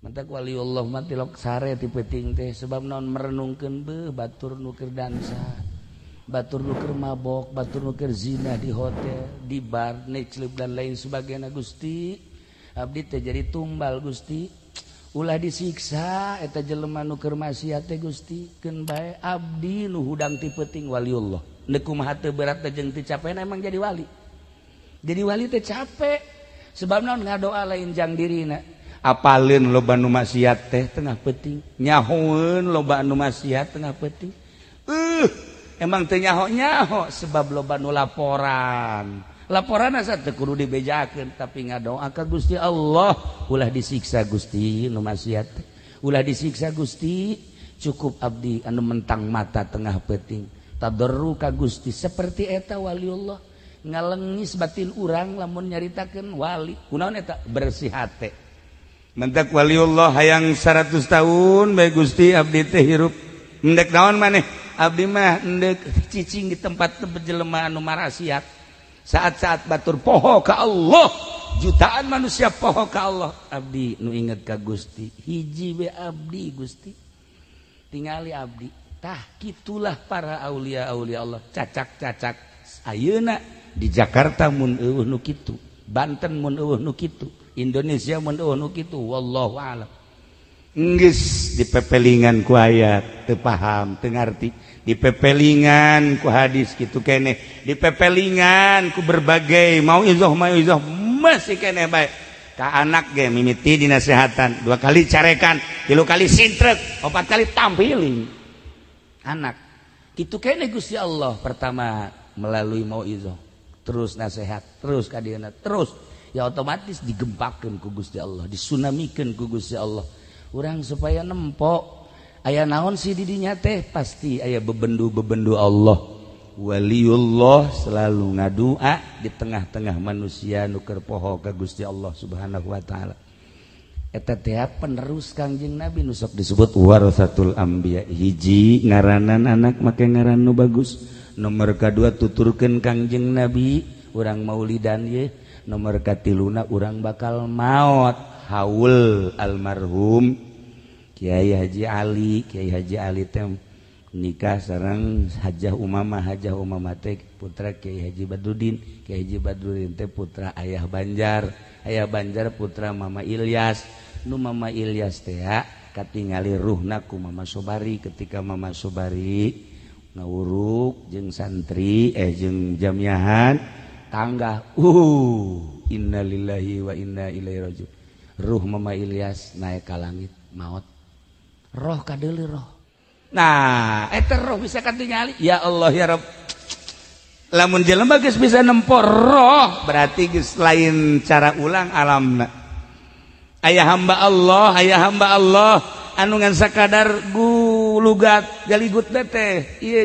Mantak waliullah mah tilok sare ti peuting teh sebab naon merenungkeun beuh batur nu keur dansa, batur nu keur mabok, batur nu keur zina di hotel, di bar, nightclub dan lain sebagainya. Gusti, abdi teh jadi tumbal Gusti. Ulah disiksa eta jelema nu keur maksiat teh Gusti, keun bae abdi nu hudang ti peuting waliullah. Neuk kumaha teu berat teh jeung teu capena emang jadi wali. Jadi wali teh capek sebab naon ngadoa lain jang dirina. Apaleun loba nu maksiat teh tengah peuting, nyahoeun loba nu maksiat tengah peuting. Emang teu nyaho-nyaho sebab loba nu laporan. Laporan asa teu kudu dibejakeun tapi ngadoa ka Gusti Allah, ulah disiksa Gusti nu maksiat teh. Ulah disiksa Gusti, cukup abdi anu mentang mata tengah peuting. Tadarru ka Gusti seperti eta waliullah ngalengis batin urang lamun nyaritakeun wali. Kunaon eta bersih hate. Mentak waliullah hayang 100 tahun bae Gusti abdi teh hirup. Endek naon maneh? Abdi mah endek cicing di tempat jelema anu marasiat. Saat-saat batur poho ka Allah, jutaan manusia poho ka Allah, abdi nu inget ka Gusti. Hiji we abdi Gusti. Tingali abdi. Tah kitulah para aulia-aulia Allah, cacak-cacak ayeuna di Jakarta mun eueuh nu kitu, Banten mun eueuh nu kitu, Indonesia mun eueuh nu kitu, wallahu alam. Geus dipepelingan ku ayat teu paham, teu ngarti, dipepelingan ku hadis kitu keneh, dipepelingan ku berbagai mauizah masih keneh bae. Ka anak ge mimiti dinasehatan, 2 kali carekan, 3 kali sintrek, 4 kali tampiling. Anak kitu keneh Gusti Allah pertama melalui mauizah, terus nasihat, terus ka dieuna, terus ya otomatis digempakeun ku Gusti Allah, disunamikeun ku Gusti Allah. Urang supaya nempok aya naon sih di dinya teh pasti aya bebendu-bebendu Allah. Waliullah selalu ngadua di tengah-tengah manusia nu keur poho ka Gusti Allah Subhanahu wa taala. Eta teh penerus Kangjeng Nabi nu sok disebut warasatul anbiya. Hiji ngaranan anak make ngaran nu bagus. Nomor kadua tuturkeun Kangjeng Nabi urang maulidan ye. Nomor katiluna urang bakal maot. Haul almarhum Kiai Haji Ali, Kiai Haji Ali teh nikah sareng Hajah Umamah, Hajah Umamah teh putra Kiai Haji Badruddin, Kiai Haji Badruddin teh putra Ayah Banjar, Ayah Banjar putra Mama Ilyas. Nu Mama Ilyas teh katingali ruhna ku Mama Sobari ketika Mama Sobari ngawuruk jeung santri jeung jamiahan tanggah innalillahi wa inna ilaihi rajiun. Ruh Mama Ilyas naik ka langit maot. Roh kadeuli roh. Nah, eta roh bisa katingali. Ya Allah ya Rabb. Lamun jelema geus bisa nempo roh, berarti geus lain cara ulang alamna. Aya hamba Allah, aya hamba Allah anu ngan sakadar gulugat galigut teh ieu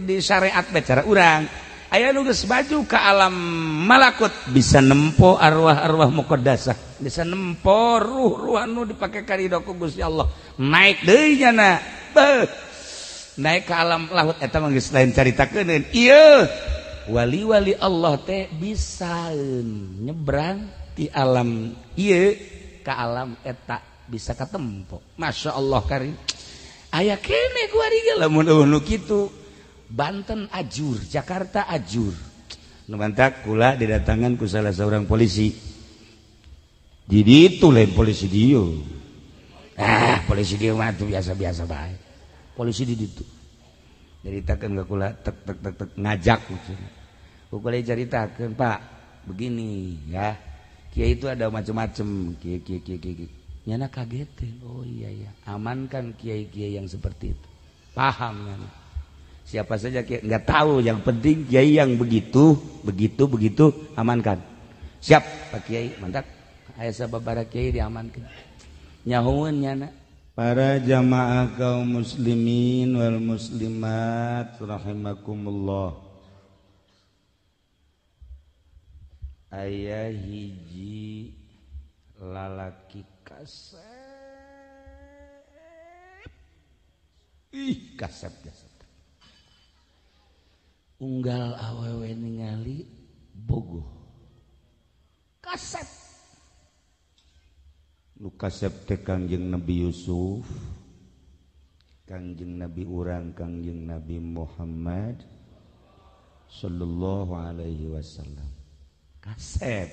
di syariat teh cara urang. Aya nu geus maju ka alam malakut bisa nempo arwah-arwah muqaddasah, bisa nempo ruh-ruh anu dipake karido ku Gusti Allah. Naik deui nyana. Beuh. Naik ke alam lahut eta mah geus lain caritakeun. Ieu wali-wali Allah teh bisa nyebrang ti alam ieu ka alam eta bisa katempo. Masya Allah karim. Aya kene kuari ge lamun eueuh nu kitu. Banten ajur, Jakarta ajur. Nu mantak kula didatangan ku salah seorang polisi. Jadi itu lain polisi dieu. Ah, polisi dieu mah tuh biasa-biasa bae. Polisi di ditu. Nyaritakeun ka kula tek tek tek tek ngajak maksudna. Ku kula caritakeun, Pak, begini ya. Kiai itu ada macam-macam, kiai kiai kiai kiai. Nyana kagetin. Oh iya ya, amankan kiai-kiai yang seperti itu. Paham nyana. Siapa saja kiai nggak tahu, yang penting kiai yang begitu, begitu, begitu amankan. Siap Pak Kiai, mantap. Aya sababaraha kiai diamankan. Nyahoeun nyana. Para jamaah kaum muslimin wal muslimat rahimakumullah. Aya hiji lalaki kasep. Ih, kasep kasep. Unggal awewe ningali bogoh. Kasep. Nu kasep teh Kangjeng Nabi Yusuf, Kangjeng Nabi urang Kangjeng Nabi Muhammad sallallahu alaihi wasallam. Kasep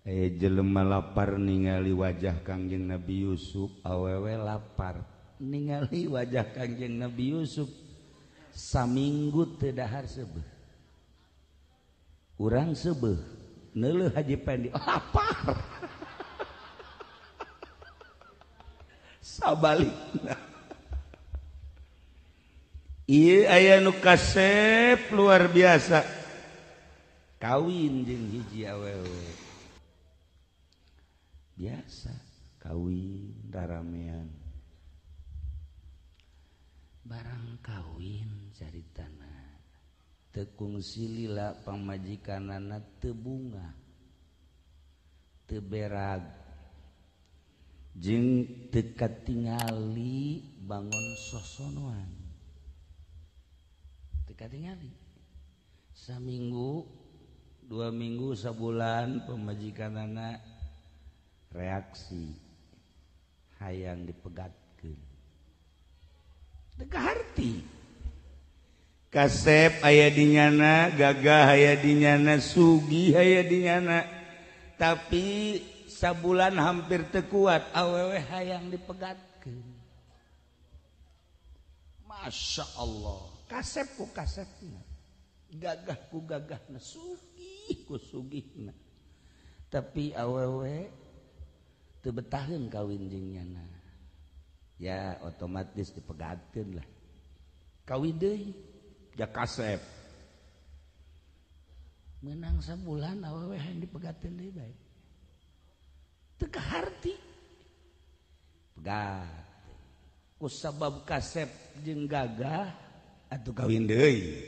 aya jelema lapar ningali wajah Kangjeng Nabi Yusuf, awewe lapar ningali wajah Kangjeng Nabi Yusuf saminggu teu dahar seubeuh. Urang seubeuh neuleuh Haji Pendi, oh, lapar. Sabalikna. Ieu aya nu kasep luar biasa. Kawin jeung hiji awewe. Biasa kawin raramean. Barang kawin caritana teu kungsi lila pamajikanana teu bunga, teu berag, jeung teu katingali bangun sosonoan. Teu katingali. Saminggu, 2 minggu, sabulan pamajikanana reaksi hayang dipegatkeun. Teu kaharti. Kasep aya di nyana, gagah aya di nyana, sugih aya di nyana, tapi sabulan hampir teu kuat awewe hayang dipegatkeun. Masya Allah, kasep ku kasepna, gagah ku gagahna, sugih ku sugihna, tapi awewe teu betaheun kawin jeung nyana. Ya otomatis dipegatkeun lah. Kawin deui ja kasep. Menang sabulan awewe hayang dipegatkeun deui bae. Teu kaharti. Pegat. Ku sabab kasep jeung gagah atuh kawin deui.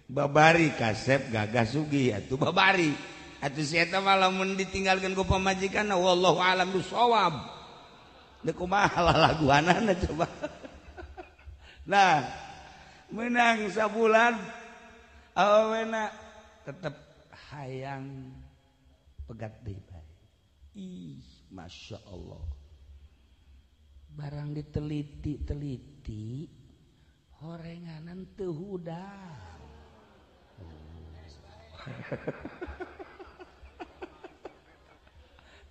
Babari kasep gagah sugih atuh babari. Atuh si eta mah lamun ditinggalkeun ku pamajikanna wallahu alam bisawab. Deuk kumaha lalaguanana coba. Nah, menang sabulan awena tetep hayang pegat deui bae. Ih, Masya Allah. Barang diteliti-teliti horenganan teu hudang.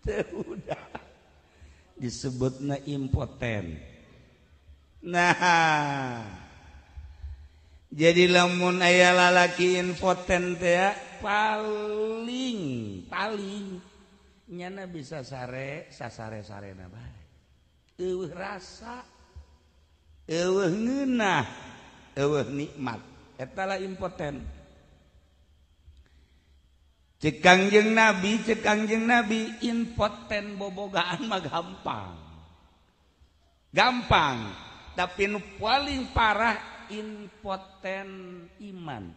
Teu hudang. Disebutna impoten. Nah, jadi lamun aya lalaki impoten teh paling paling nyana bisa sare sasare-sarena bae. Eueuh rasa, eueuh ngeunah, eueuh nikmat. Eta lah impoten. Cek Kangjeng Nabi, impoten bobogaan mah gampang. Gampang, tapi nu paling parah impoten iman.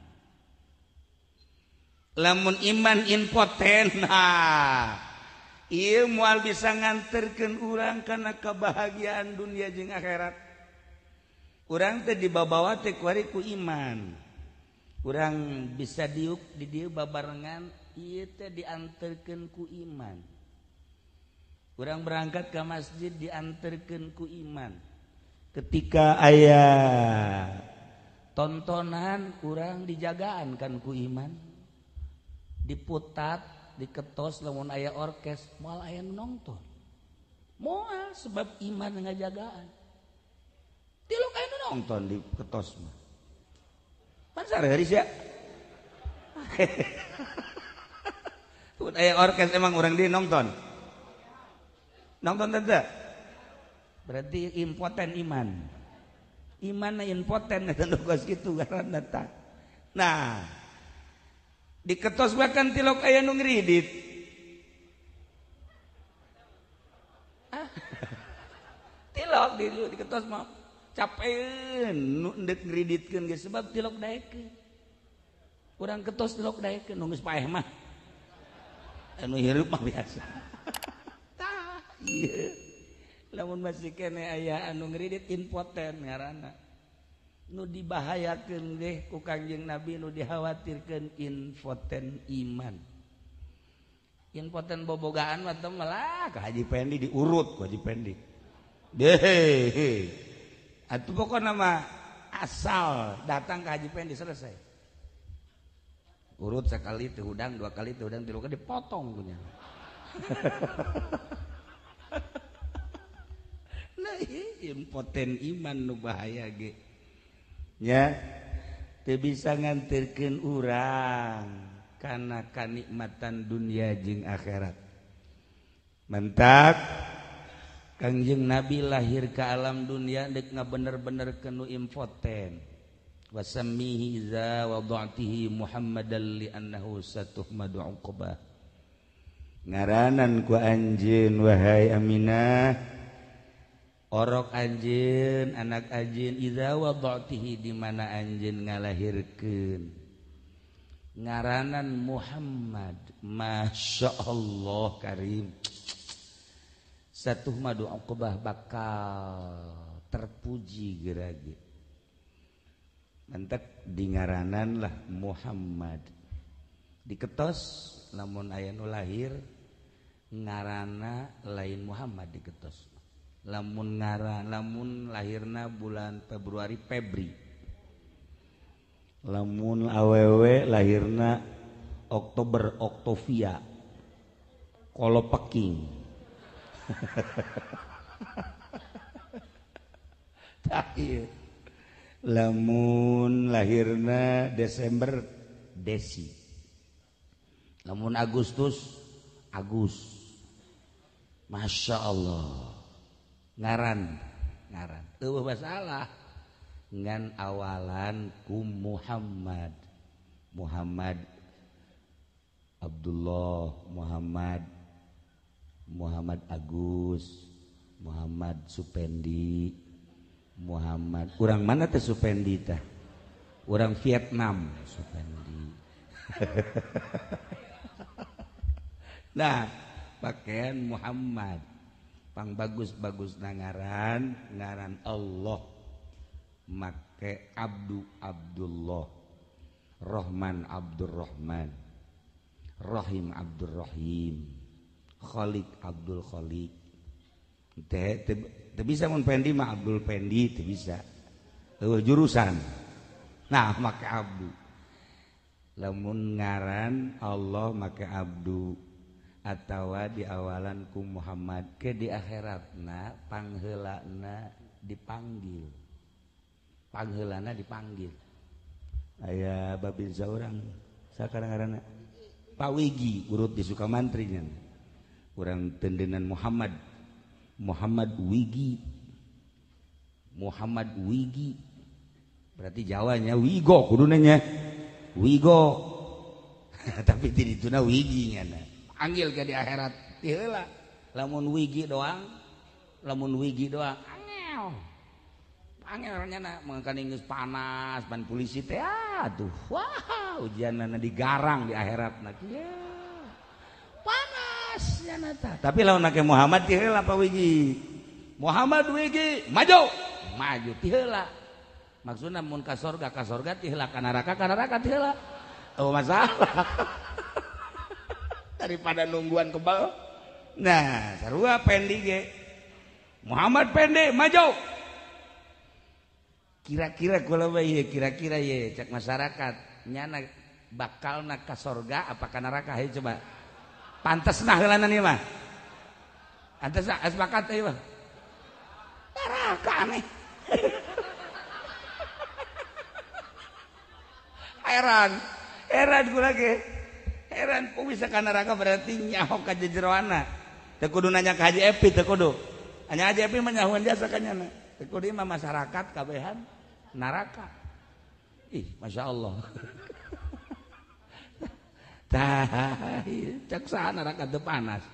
Lamun iman impoten, nah, ieu moal bisa nganterkeun urang kana kebahagiaan dunia jeung akhirat. Urang teh dibabawa teh kuari ku iman. Urang bisa diuk di dieu babarengan ieu teh dianterkeun ku iman. Urang berangkat ke masjid dianterkeun ku iman. Ketika aya tontonan urang dijagaan kan ku iman. Diputat, diketos lamun aya orkes moal aya nu nonton. Moal sebab iman ngajagaan. Tilok aya nu nonton diketos mah. Pan sareuris ya. Pun aya orkes emang urang di nonton. Nonton teu? Berarti impoten iman. Iman impoten eta nu kos kitu ngaranna tah. Nah, diketos bahkan tilok aya nu ngridit. Ah. Tilok di diketos mah capeun nu endek ngriditkeun ge sebab tilok daekeun. Urang ketos tilok daekeun nu geus paeh mah. Anu hirup mah biasa. Tah, ieu. Lamun masih kene aya anu ngridit impoten ngaranna. Nu dibahayakeun ge ku Kangjeng Nabi, nu dikhawatirkeun impoten iman. Impoten bobogaan mah teu malah ka Haji Pendi diurut ku Haji Pendi. Deh. Atuh pokona mah asal datang ke Haji Pendi selesai. Urut sekali teu hudang, dua kali teu hudang, tilu kali dipotong punya. Nah, impoten iman nu bahaya ge. Nya teu bisa nganterkeun urang kana kanikmatan dunia jeung akhirat. Mentak Kangjeng Nabi lahir ke alam dunia deuk ngabener-bener kenu impoten. Wasammihi iza wada'tihi Muhammadan li annahu satuhmadu uqbah. Ngaranan ku anjeun wahai Aminah, orok anjeun, anak anjeun, iza wada'tihi di mana anjeun ngalahirkeun. Ngaranan Muhammad, Masya Allah Karim. Satuhmadu uqbah bakal terpuji gerage. Mantak di ngaranan lah Muhammad. Diketos lamun aya nu lahir ngarana lain Muhammad diketos. Lamun ngaran lamun lahirna bulan Februari Febri. Lamun awewe lahirna Oktober Oktovia. Kolopeking. Lamun lahirna Desember Desi, lamun Agustus Agus. Masya Allah ngaran ngaran eueuh masalah ngan awalan ku Muhammad, Muhammad Abdullah, Muhammad, Muhammad Agus, Muhammad Supendi, Muhammad. Urang mana teh Supendi tah? Urang Vietnam Supendi. Nah, pakaian Muhammad. Pang bagus-bagus ngaran, ngaran Allah. Make Abdu Abdullah, Rahman Abdurrahman, Rahim Abdurrahim, Khalik Abdul Khalik. Teu bisa mun Pendi mah Abdul Pendi teu bisa. Eueuh jurusan. Nah, make abdu. Lamun ngaran Allah make abdu atawa diawalan ku Muhammad ke di akhiratna pangheulana dipanggil. Pangheulana dipanggil. Aya babin saurang sakarang ngaranna Pak Wigi urut di Sukamantri nya. Urang tendenan Muhammad, Muhammad Wigi, Muhammad Wigi, berarti Jawanya Wigo kuduna nya Wigo. Tapi di dituna Wigi nya. Panggil ke di akhirat ti heula. Lamun Wigi doang, lamun Wigi doang angel. Angel nya na mangkana geus panas pan polisi teh atuh. Wah, ujianna digarang di akhiratna kieu. Panas nya na tah. Tapi lamun make Muhammad ti heula Pak Wigi. Muhammad Wigi maju, maju ti heula. Maksudna mun ka sorga ti heula, ka neraka ti heula. Oh masalah. Daripada nungguan kebal. Nah, sarua Pendi ge. Muhammad Pendi maju. Kira-kira kula bae kira-kira ye cek masyarakat nyana bakalna ka sorga apa ka neraka hayu coba. Pantes nah heulana ieu mah. Pantes ah sepakat ieu mah. Neraka aneh. Heran, heran kula ge. Heran kok bisa ka neraka berarti nyaho ka jejeroana. Teu kudu nanya ka Haji Epi teu kudu. Hanya Haji Epi mah nyahoan jasa ka nyana. Teu kudu mah masyarakat kabehan neraka. Ih, Masya Allah. Tah, cek saha neraka teu panas.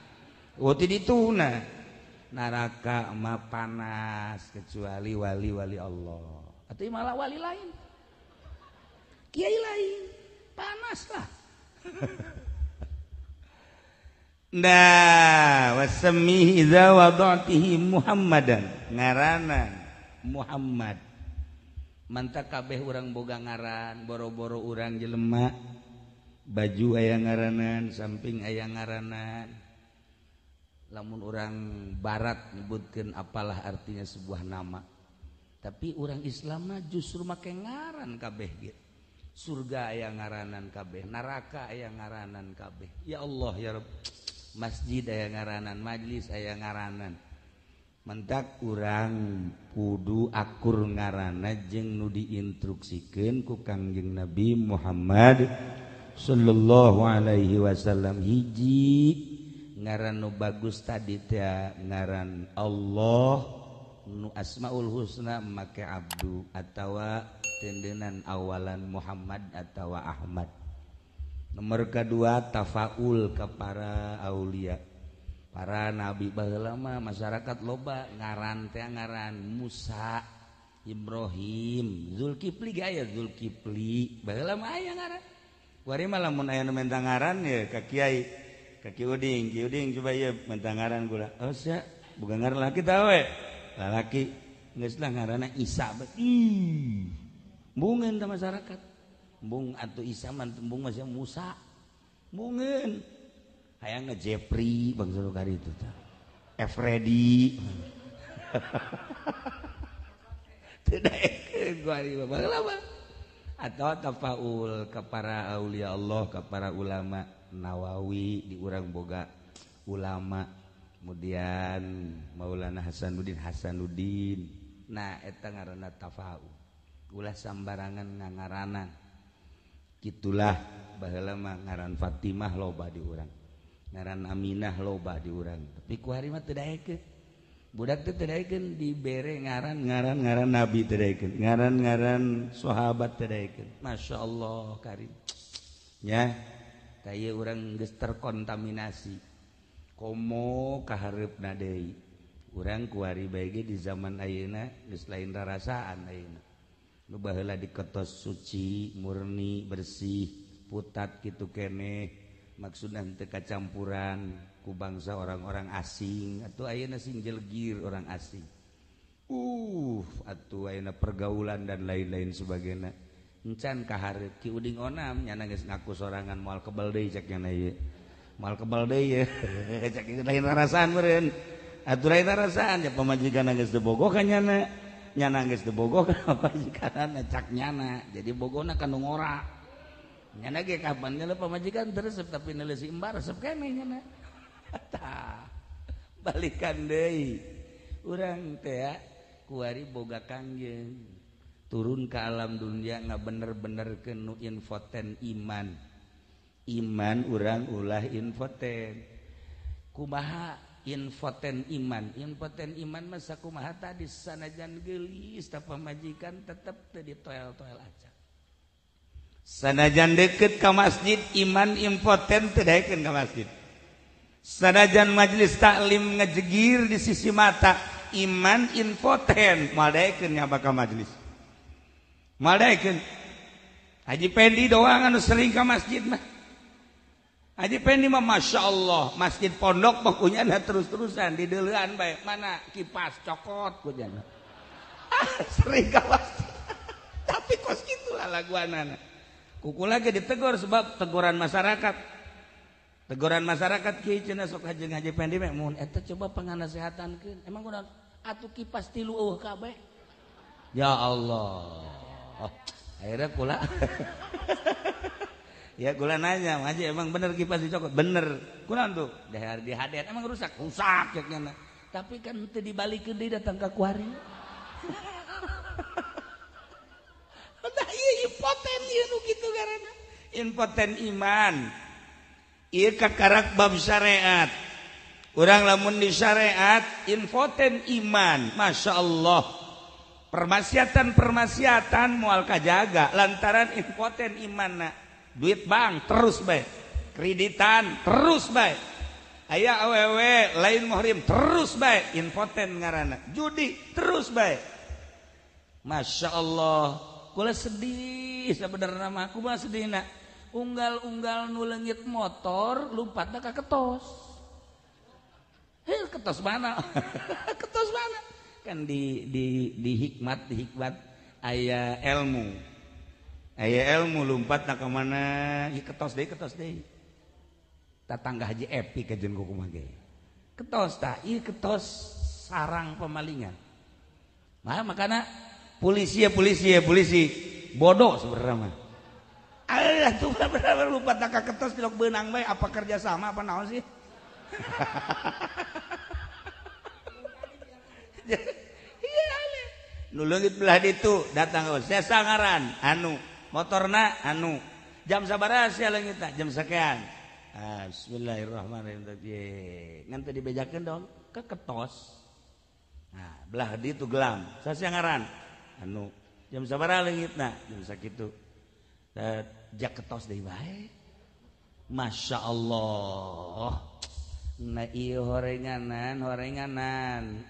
Oh ti dituna. Neraka mah panas kecuali wali-wali Allah. Atuh malah wali lain. Kiai lain panas lah. Nah, wasamihi idza wada'tihi Muhammadan, ngaranan Muhammad. Mantap kabeh urang boga ngaran, boro-boro urang jelema. Baju aya ngaranan, samping aya ngaranan. Lamun orang barat nyebutkeun apalah artinya sebuah nama. Tapi orang Islam mah justru make ngaran kabeh ge. Surga aya ngaranan kabeh, neraka aya ngaranan kabeh. Ya Allah ya Rabb. Masjid aya ngaranan, majlis aya ngaranan. Mentak urang kudu akur ngaranna jeung nu diinstruksikeun ku Kangjeng Nabi Muhammad sallallahu alaihi wasallam. Hiji ngaran nu bagus tadi teh ngaran Allah nu Asmaul Husna make abdu atawa tendenan awalan Muhammad atawa Ahmad. Nomor kedua tafaul ke para aulia, para nabi. Baheula mah masyarakat loba ngaran teh ngaran Musa, Ibrahim, Zulkifli ge aya Zulkifli. Baheula mah aya ngaran. Kuari mah lamun aya nu menta ngaran ya ka kiai, ka Ki Uding, Ki Uding coba ieu menta ngaran kula. Oh sia, bukan ngaran laki tah we. Lalaki geus lah ngaranna Isa. Ih. Bungeun tah masyarakat. Bung atuh Isa mah bung masih Musa. Bungeun. Hayangna Jepri bangsa nu kari itu tah. Efredi. Teu daekeun kuari mah baheula mah. Atau tafaul ka para aulia Allah, ka para ulama. Nawawi di urang boga ulama, kemudian Maulana Hasanuddin Hasanuddin. Nah eta ngaranna tafaul, ulah sambarangan ngangaranan. Gitulah baheula mah ngaran Fatimah loba di urang, ngaran Aminah loba di urang. Tapi ku hari mah teu daekeun. Budak teh teu daekeun dibere ngaran-ngaran ngaran nabi teu daekeun, ngaran-ngaran sahabat teu daekeun. Masya Allah karim. Ya, kaya urang geus terkontaminasi. Komo kahareupna deui. Urang kuari bae ge di zaman ayeuna geus lain rarasaan ayeuna. Nu baheula diketos suci, murni, bersih, putat kitu keneh, maksudna teu kacampuran ku bangsa orang-orang asing atuh ayeuna sing jelgir orang asing. Atuh ayeuna pergaulan dan lain-lain sebagainya. Encan kahareup Ki Uding Onam nyana geus ngaku sorangan moal kebel deui cek nyana ieu. Moal kebel deui ye. Cek ieu lain rarasaan meureun. Atuh lain rarasaan ya pamajikan geus teu bogoh ka nyana. Nyana geus teu bogoh ka pamajikan cak nyana. Jadi bogona ka nu ngora. Nyana ge kapan nyana pamajikan teu resep tapi neuleuh si embar resep keneh nyana. Tah balikan deui. Urang teh kuari boga kangjeng turun ke alam dunia ngabener-benerkeun nu infoten iman. Iman urang ulah infoten. Kumaha infoten iman? Infoten iman mah sakumaha tadi sanajan geulis ta pamajikan tetep teu ditoel-toel aja. Sanajan deket ka masjid iman impoten teu daekeun ka masjid. Sanajan majelis taklim ngejegir di sisi mata iman infoten moal daekeun nyaba ka majelis. Moal daekeun. Haji Pendi doang anu sering ka masjid mah. Haji Pendi mah Masya Allah masjid pondok pokoknya ada terus-terusan di deuleuan bae mana kipas cokot kunyana. Ah, sering ka masjid. Tapi kos kitulah laguanana. Kukula ge ditegur sebab teguran masyarakat. Teguran masyarakat kieu cenah sok haji Haji Pendi mah mun eta coba panganasehatankeun. Emang kunaon? Atuh kipas tilu eueuh kabeh. Ya Allah. Oh, akhirnya kula ya kula nanya, Haji emang bener kipas dicokot? Bener. Kunaon tuh? Dahar di hadet emang rusak? Rusak cek nyana. Tapi kan teu dibalikeun deui datang ka kuari. Nah ieu impoten ieu nu kitu karena impoten iman. Ieu kakarak bab syariat. Urang lamun di syariat infoten iman, Masya Allah. Permaksiatan-permaksiatan moal kajaga lantaran impoten imanna. Duit bank terus bae, kreditan terus bae. Aya awewe lain muhrim terus bae, impoten ngaranna. Judi terus bae. Masya Allah, kula sedih sebenarnya mah, kumaha sedihna. Unggal-unggal nu leungit motor lompatna ka ketos. Heh, ketos mana? Ketos mana? Kan di hikmat aya ilmu. Aya ilmu lumpat na ka mana? Ieu ketos deui. Tatangga Haji Epi kajeun ku kumaha ge. Ketos tah, ieu ketos sarang pemalingan. Nah, makana polisi ya polisi bodoh sebenarnya mah. Allah tuh bener lupa tak ketos tilok beunang bae apa kerja sama apa naon sih? Iya nu leungit belah ditu datang saya sangaran anu motorna anu jam sabaraha sia leungitna jam sekian. Ah, bismillahirrahmanirrahim. Ngan teu dibejakeun dong ke ketos. Nah, belah ditu gelam. Sasia ngaran anu jam sabaraha leungitna jam sakitu. Jak ketos deui bae. Masya Allah. Nah ieu horenganan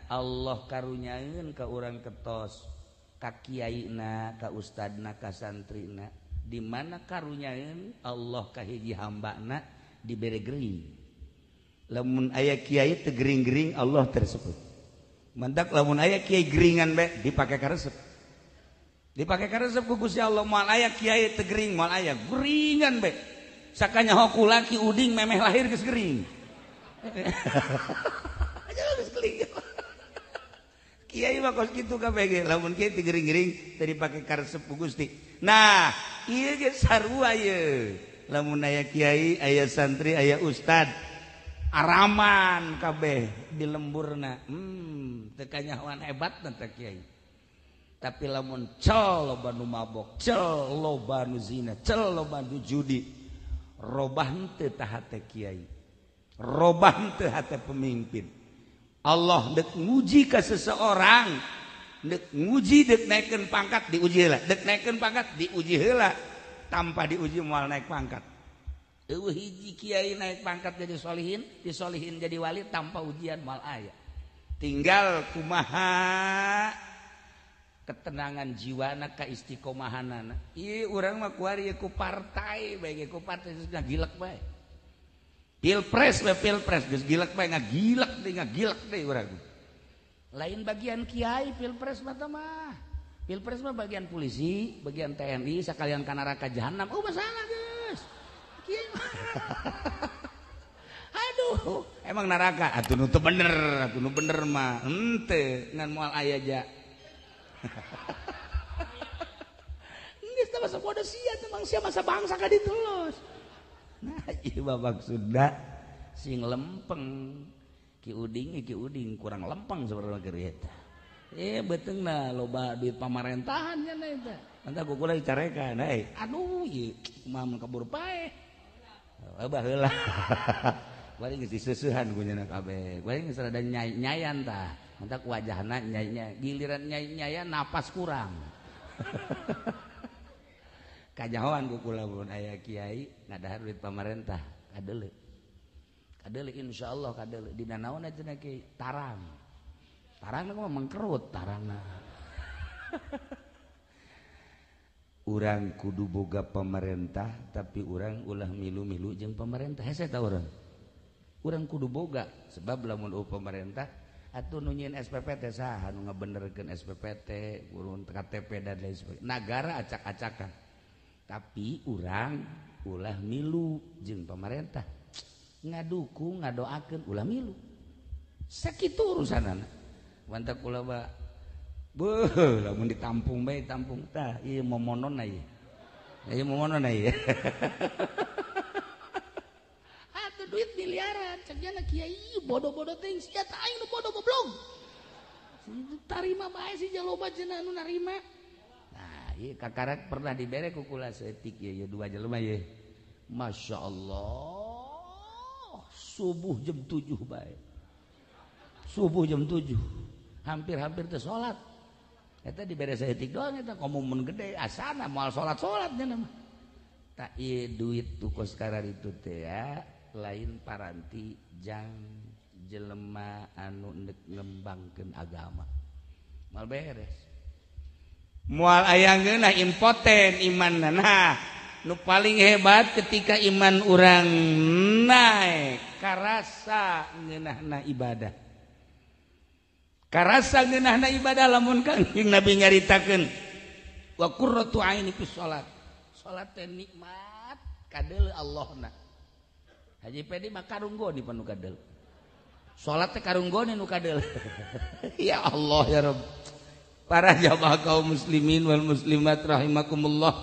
Allah karunyaeun ka urang ketos ka kiaina ka ustadna ka santrina di mana karunyaeun Allah ka hiji hambana dibere gering. Lamun aya kiai teu gering-gering Allah tersebut. Mantak lamun aya kiai geringan bae dipake karesep. Dipake karesep ku Gusti Allah moal aya kiai teu gering moal aya geringan bae. Sakanya hoku laki uding memeh lahir geus gering. Kiai mah kos kitu kabeh ge lamun kiai teu gering-gering teu dipake karesep ku Gusti. Nah, ieu ge sarua ieu. Lamun aya kiai, aya santri, aya ustad, araman kabeh di lemburna. Teu kanyahoan hebatna teh kiai. Tapi lamun cel loba nu mabok, cel loba nu zina, cel loba nu judi, robah henteu tah hate kiai. Robah henteu hate pemimpin. Allah dek nguji ka seseorang, dek nguji dek naikkeun pangkat diuji heula, dek naikkeun pangkat diuji heula, tanpa diuji moal naik pangkat. Eueuh hiji kiai naik pangkat jadi solihin, disolihin jadi wali tanpa ujian moal aya. Tinggal kumaha ketenangan jiwana ka istiqomahanana. Ieu urang mah kuari ku partai bae ge ku partai geus ngagilek bae. Pilpres we pilpres geus gilek bae ngagilek deui urang. Lain bagian kiai pilpres mah tah mah. Pilpres mah bagian polisi, bagian TNI sakalian ka neraka jahanam. Oh masalah geus. Kiai. Aduh, emang neraka atuh nu teu bener, atuh nu bener mah henteu ngan moal aya ja. Geus teh masa bodoh sia teh mangsia masa bangsa ka ditu los. Nah, ieu maksudna sing lempeng. Ki Uding kurang lempeng sebenarnya keur eta. Beuteungna loba duit pamarentahan nya eta. Mantap ku kula dicarekan euy. Aduh, ieu kumaha mun kabur paeh. Baheula. Bari geus diseusehan ku nya kabeh. Bari geus rada nyayan tah. Mantap wajahna nyai-nyai, giliran nyai-nyayan napas kurang. Kajahoan ku kula mun aya kiai ngadahar duit pamarentah kadeuleu. Kadeuleu insyaallah kadeuleu dina naon cenah kiai tarang. Tarangna mah mengkerut tarangna. Urang kudu boga pemerintah tapi urang ulah milu-milu jeung pemerintah. Hese ta urang. Urang kudu boga sebab lamun pemerintah atuh nu nyieun SPPT saha nu ngabenerkeun SPPT, urun KTP dan lain sebagainya. Nagara acak-acakan. Tapi urang ulah milu jeung pemerintah. Ngadukung, ngadoakeun ulah milu. Sakitu urusanana. Mantap kula ba. Beuh, lamun ditampung bae tampung tah ieu momononna ieu. Ieu momononna ieu. Atuh duit miliaran cek nya kiai bodoh-bodoh teuing sia tah aing nu bodoh goblok. Tarima bae si jaloba cenah nu narima. Nah, ieu kakarak pernah dibere ku kula saeutik ieu dua jelema ieu. Masya Allah, subuh jam 7 bae. Subuh jam 7. Hampir-hampir teu salat. Eta dibere saeutik doang eta komumun gede asana moal salat-salat nya mah. Tak ieu duit tu kos kararitu teh ya, lain paranti jang jelema anu ndek ngembangkeun agama. Moal beres. Moal aya ngeunah impoten imanna. Nah, nu paling hebat ketika iman urang naik karasa ngeunahna ibadah. Karasa ngeunahna ibadah lamun Kangjeng Nabi nyaritakeun wa qurratu aini fi shalat. Salat teh nikmat kadeuleu Allahna. Haji Pedi mah karunggoni panu kadeuleu. Salat teh karunggoni nu kadeuleu. Ya Allah ya Rabb. Para jamaah kaum muslimin wal muslimat rahimakumullah.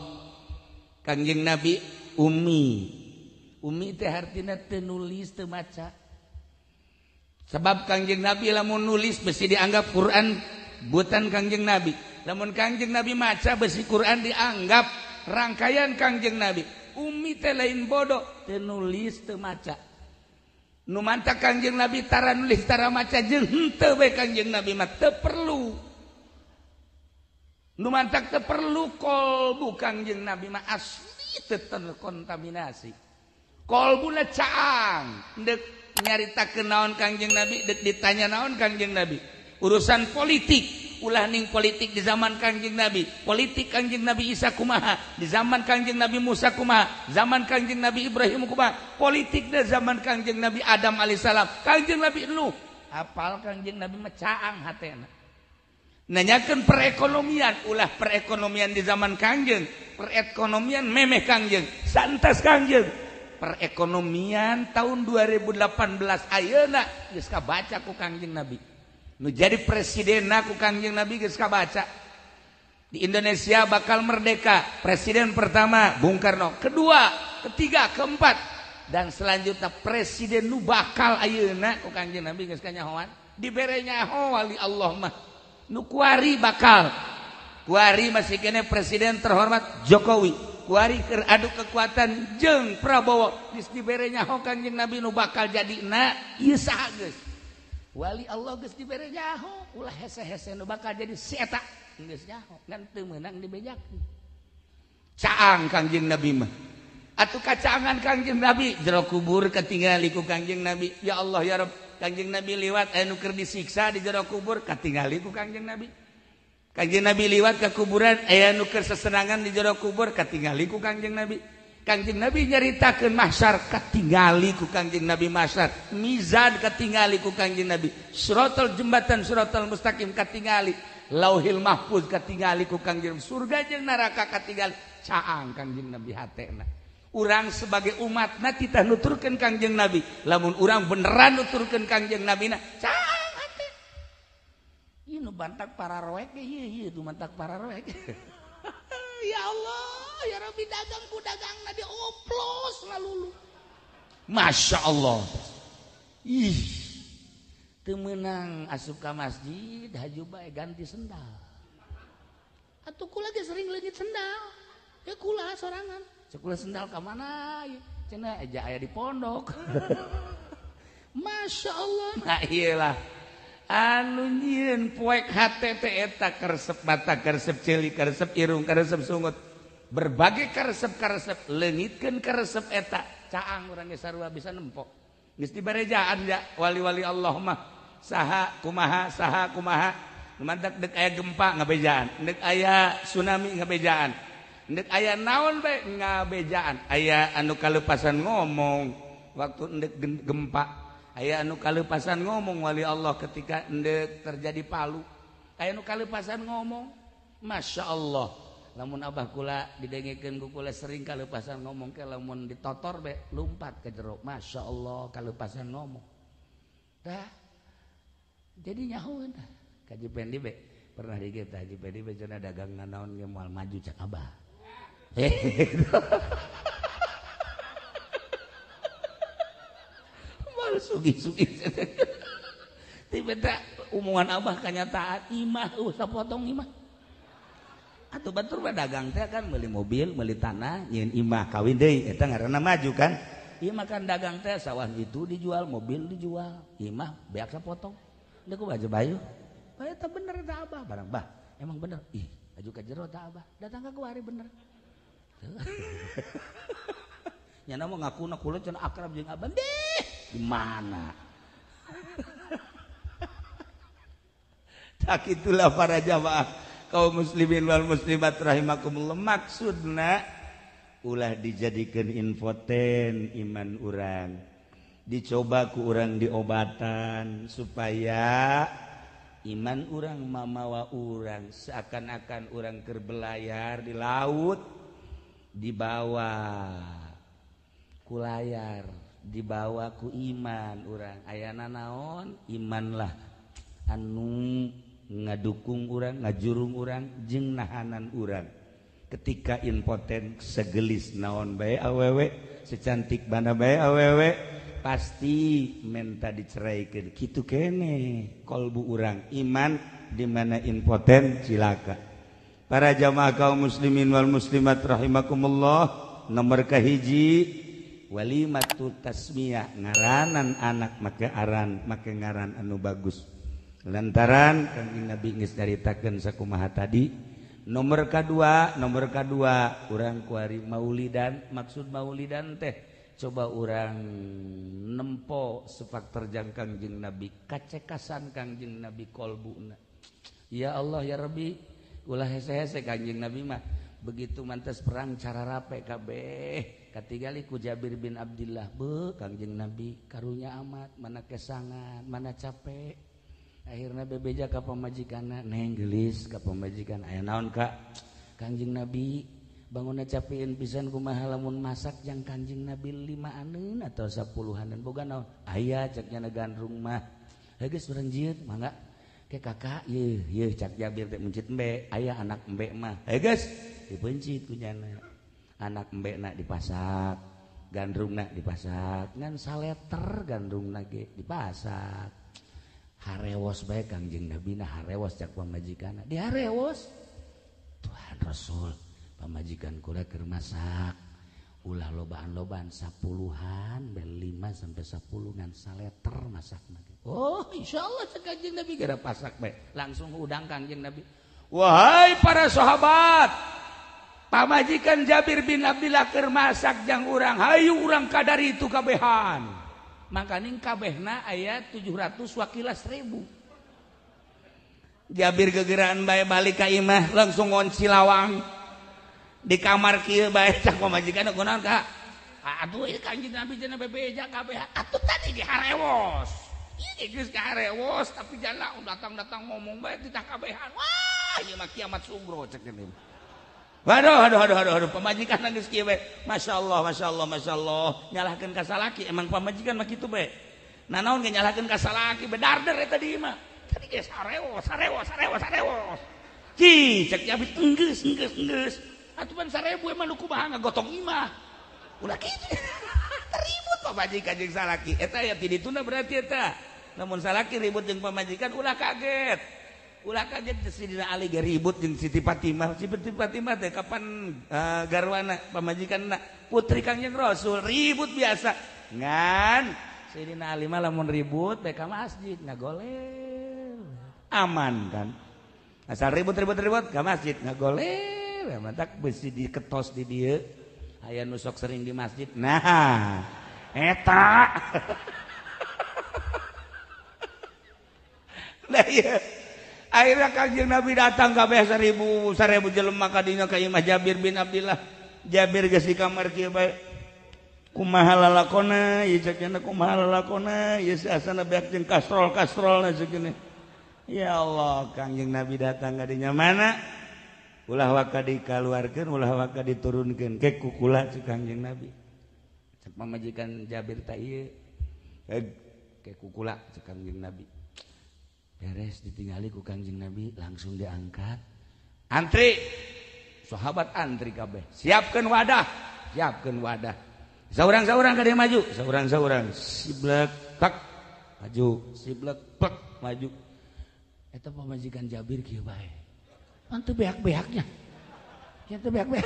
Kangjeng Nabi ummi. Ummi teh hartina teu nulis teu maca. Sebab Kangjeng Nabi lamun nulis besi dianggap Quran buatan Kangjeng Nabi. Lamun Kangjeng Nabi maca besi Quran dianggap rangkaian Kangjeng Nabi. Ummi teh lain bodoh, teu nulis teu maca. Nu mantak Kangjeng Nabi tara nulis tara maca jeung henteu bae Kangjeng Nabi mah teu perlu. Nu mantak teu perlu kolbu Kangjeng Nabi mah asli teu terkontaminasi. Kolbuna caang, deuk nyaritakeun naon Kangjeng Nabi, deuk ditanya naon Kangjeng Nabi. Urusan politik, ulah ning politik di zaman Kangjeng Nabi, politik Kangjeng Nabi Isa kumaha, di zaman Kangjeng Nabi Musa kumaha, zaman Kangjeng Nabi Ibrahim kumaha, politik di zaman Kangjeng Nabi Adam alaihissalam, Kangjeng Nabi Nuh, apal Kangjeng Nabi mah caang hatena. Nanyakeun perekonomian, ulah perekonomian di zaman Kangjeng, perekonomian memeh Kangjeng, santas Kangjeng. Perekonomian tahun 2018 ayeuna geus kabaca ku Kangjeng Nabi. Nu jadi presidenna ku Kangjeng Nabi geus kabaca. Di Indonesia bakal merdeka, presiden pertama Bung Karno, kedua, ketiga, keempat, dan selanjutnya presiden nu bakal ayeuna ku Kangjeng Nabi geus kanyahoan. Dibere nyaho wali Allah mah. Nu kuari bakal. Kuari masih kene presiden terhormat Jokowi. Kuari keur adu kekuatan jeung Prabowo geus dibere nyaho Kangjeng Nabi nu bakal jadina ieu saha geus. Wali Allah geus dibere nyaho, ulah hese-hese nu bakal jadi si eta geus nyaho ngan teu meunang dibejakeun. Caang Kangjeng Nabi mah. Atuh kacaangan Kangjeng Nabi jero kubur katingali ku Kangjeng Nabi. Ya Allah ya Rabb, Kangjeng Nabi liwat aya nu keur disiksa di jero kubur katingali ku Kangjeng Nabi. Kangjeng Nabi liwat ke kuburan aya nu keur sesenangan di jero kubur katingali ku Kangjeng Nabi. Kangjeng Nabi nyaritakeun mahsyar katingali ku Kangjeng Nabi mahsyar, mizan katingali ku Kangjeng Nabi, siratal jembatan siratal mustaqim katingali, lauhil mahfuz katingali ku Kangjeng, surga jeung neraka katingali. Caang Kangjeng Nabi hatena. Urang sebagai umatna titah nuturkeun Kangjeng Nabi, lamun urang beneran nuturkeun Kangjeng Nabi na caang hate. Ieu nu bantak para roek ieu ieu nu mantak para roek. Ya Allah, ya Rabbi, dagang ku dagangna dioplos ngalulu. Masya Allah. Ih, teu meunang asup ka masjid haju bae ganti sendal. Atuh kula ge sering leungit sendal. Ya kula sorangan. Cek kula sendal ka mana ieu? Cenah aja aya di pondok. Masya Allah. Nah iyalah. Anu nyieun poek hate teh eta karesep mata, karesep ceuli, karesep irung, karesep sungut. Berbagai karesep-karesep leungitkeun karesep eta. Caang urang ge sarua bisa nempok. Geus dibarejaan ja wali-wali Allah mah. Saha kumaha, saha kumaha. Mantak deuk aya gempa ngabejaan, deuk aya tsunami ngabejaan, deuk aya naon bae ngabejaan. Aya anu kalepasan ngomong waktu deuk gempa. Aya anu kalepasan ngomong wali Allah ketika endek terjadi palu. Aya anu kalepasan ngomong, Masya Allah. Lamun abah kula didengekeun ku kula sering kalepasan ngomong ke lamun ditotor be lumpat ke jero. Masya Allah kalepasan ngomong. Dah. Jadi nyahoeun tah. Ka Haji Pendi be pernah digit Haji Pendi be cenah dagang naon ge moal maju cak abah. Sugi-sugi tiba-tiba omongan abah kenyataan imah sapotong imah atuh batur mah dagang teh kan beli mobil, beli tanah, nyieun imah kawin deui eta ngaranna maju kan. Imah kan dagang teh sawah itu dijual, mobil dijual, imah beak sapotong. Deuk ku baju bayu. Bae eta bener eta abah barang bah. Emang bener. Ih, aju ka jero ta abah. Datang ka kuari bener. Nyana mah ngakuna kula cenah akrab jeung abah. Deh, di mana? Tak itulah para jamaah kaum muslimin wal muslimat rahimakumullah. Maksudna ulah dijadikan infoten iman urang. Dicoba ku urang diobatan supaya iman urang mamawa urang seakan-akan urang keur belayar di laut. Dibawa ku layar, dibawa ku iman urang. Ayana naon? Iman lah anu ngadukung urang, ngajurung urang jeung nahanan urang. Ketika impoten segelis naon bae awewe, secantik mana bae awewe, pasti menta diceraikan. Kitu kene kolbu urang, iman di mana impoten cilaka. Para jamaah kaum muslimin wal muslimat rahimakumullah, nomor kahiji walimatu tasmiyah, ngaranan anak make aran, make ngaran anu bagus. Lantaran Kangjeng Nabi geus nyaritakeun sakumaha tadi. Nomor kadua urang kuari maulidan. Maksud maulidan teh coba urang nempo sepak terjang Kangjeng Nabi, kacekasan Kangjeng Nabi kolbuna. Ya Allah ya Rabbi, ulah hese-hese Kangjeng Nabi mah begitu mantes perang cara rape kabeh. Katigali ku Jabir bin Abdillah, be Kangjeng Nabi karunya amat, mana kesangan, mana capek. Akhirnya bebeja ka pamajikanna, neng geulis ka pamajikan, aya naon Kak? Kangjeng Nabi bangunna capeun pisan kumaha lamun masak jang Kangjeng Nabi 5-aneun atau 10-aneun boga naon? Aya cek nya gandrung mah. Heuh geus urang jieun mangga. Ke kakak yeuh yeuh cak Jabir teh mencit embe, aya anak embe mah. Heuh geus dipencit ku nyana. Anak embe na dipasak, gandrungna dipasak, ngan saleter gandrungna ge dipasak. Harewos bae Kangjeng Nabi na harewos cak pamajikanna. Di harewos. Tuhan Rasul, pamajikan kula keur masak. Ulah lobaan-lobaan 10-an, bel 5 sampai 10 ngan saleter masakna. Oh, insyaallah cak Kangjeng Nabi gara pasak bae. Langsung udang Kangjeng Nabi. Wahai para sahabat, pamajikan Jabir bin Abdillah keur masak jang urang, hayu urang kadar itu kabehan. Makaning kabehna aya 700 wakila 1000. Jabir gegeraan bae balik ka imah langsung ngonci lawang. Di kamar kieu bae cak pamajikan kunaon Kak? Aduh ieu Kangjeng Nabi cenah bebeja kabeh. Atuh tadi di harewos. Ieu geus ka harewos tapi jala datang-datang ngomong bae titah kabehan. Wah, ieu mah kiamat sugro cek ini. Waduh, aduh, aduh, aduh, aduh, pamajikan geus kieu bae. Masyaallah, masyaallah, masyaallah. Nyalahkeun ka salaki, emang pamajikan mah kitu bae. Nah naon ge nyalahkeun ka salaki, bedarder eta di imah. Tadi geus harewos, harewos, harewos, harewos. Ci, cek Jabir enggeus, enggeus, enggeus. Atuh pan 1000 emang nu kumaha ngagotong imah. Ulah kitu. Ribut pamajikan jeung salaki. Eta aya ti dituna berarti eta. Lamun salaki ribut jeung pamajikan ulah kaget. Ulah kaget Sidina Ali ge ribut jeung Siti Fatimah. Siti Fatimah teh kapan garwana pamajikanna putri Kangjeng Rasul ribut biasa. Ngan Sidina Ali mah lamun ribut bae ka masjid ngagoler. Aman kan? Asal ribut-ribut-ribut ka masjid ngagoler. Mantak besi diketos di dieu. Aya nu sok sering di masjid. Nah, eta. Nah ieu. Akhirnya Kangjeng Nabi datang kabeh 1000 jelema ka dinya ka imah Jabir bin Abdillah. Jabir geus di kamar kieu bae. Kumaha lalakona ieu cek nya kumaha lalakona ieu asana beak jeung kastrol-kastrolna cek nya. Ya Allah, Kangjeng Nabi datang ka dinya mana? Ulah waka dikaluarkeun, ulah waka diturunkeun ke kukula cek Kangjeng Nabi. Cek pamajikan Jabir ta ieu. Ke kukula cek Kangjeng Nabi. Beres ditinggali ku Kangjeng Nabi langsung diangkat. Antri. Sahabat antri kabeh. Siapkeun wadah, siapkeun wadah. Saurang-saurang ka dieu maju, saurang-saurang siblek tak maju, siblek pek maju. Eta pamajikan Jabir kieu bae. Pan teu beak-beaknya. Kieu teu beak-beak.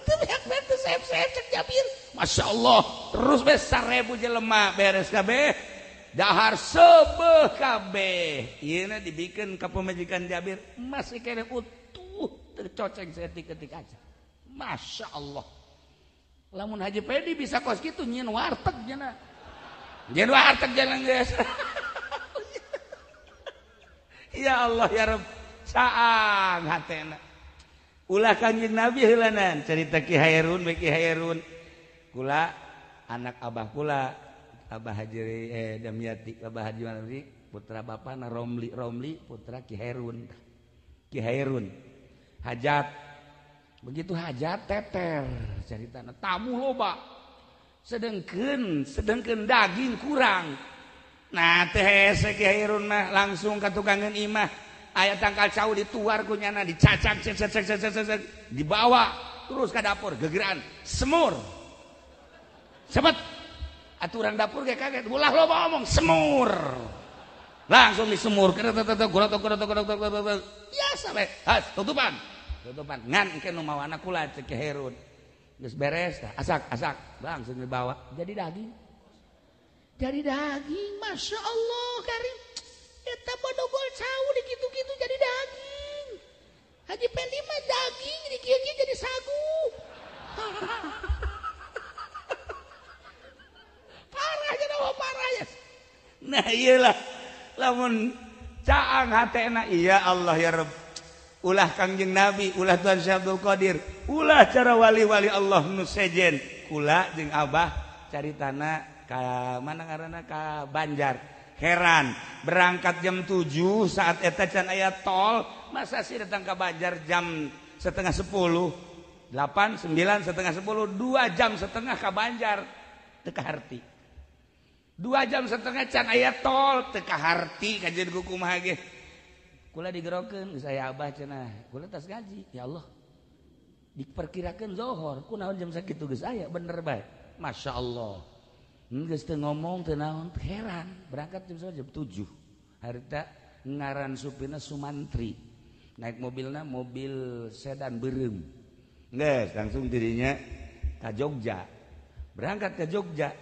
Teu beak-beak teu seep-seep cek Jabir. Masyaallah, terus bae 1000 jelema beres kabeh. Dahar sebeh kabeh. Ieu na dibikeun ka pamajikan Jabir masih kene utuh tercoceng seetik-etik aja. Masya Allah. Lamun Haji Pedi bisa kos kitu nyieun warteg cenah. Nyieun warteg jalan geus. Ya Allah ya Rabb, caang hatena. Ulah Kangjeng Nabi heulanan cerita Ki Hairun bae Ki Hairun. Kula anak abah kula Abah Haji Damiati, Abah Haji Manuri, putra bapana Romli, Romli putra Ki Hairun. Ki Hairun. Hajat Begitu hajat teter caritana tamu loba. Sedengkeun daging kurang. Nah teh hese Ki Hairun mah langsung ka tukangeun imah. Aya tangkal cau dituar ku nyana dicacak cek cek cek cek cek dibawa terus ka dapur gegeran semur. Cepet aturan dapur ge kaget ulah loba omong semur. Langsung disemur biasa we. Has tutupan. Tutupan ngan engke nu mawana kula cek Ki Hairun. Geus beres tah asak langsung dibawa jadi daging. Jadi daging, Masya Allah karim. Eta bodogol cau di kitu-kitu jadi daging. Haji Pendi mah daging di kieu-kieu jadi sagu. Parah jadi parah ya. Nah iyalah lamun caang hatena iya Allah ya Rabb. Ulah Kangjeng Nabi, ulah Tuhan Syekh Abdul Qadir, ulah cara wali-wali Allah nu sejen. Kula jeung Abah caritana ka mana ngaranna ka Banjar. Heran, berangkat jam 7 saat eta can aya tol, masa sih datang ke Banjar jam 9:30, 8, 9, 9:30, 2 jam setengah ke Banjar, teu kaharti. 2 jam setengah can aya tol, teu kaharti kajian ku kumaha ge. Kula digerokeun geus aya abah cenah, kula tas gaji, ya Allah. Diperkirakeun zohor, kunaon jam sakitu geus aya, bener bae. Masya Allah. Geus teu ngomong teu naon, heran. Berangkat jam 7. Harita ngaran supirna Sumantri. Naik mobilna mobil sedan beureum. Geus langsung dirinya ka Jogja. Berangkat ke Jogja.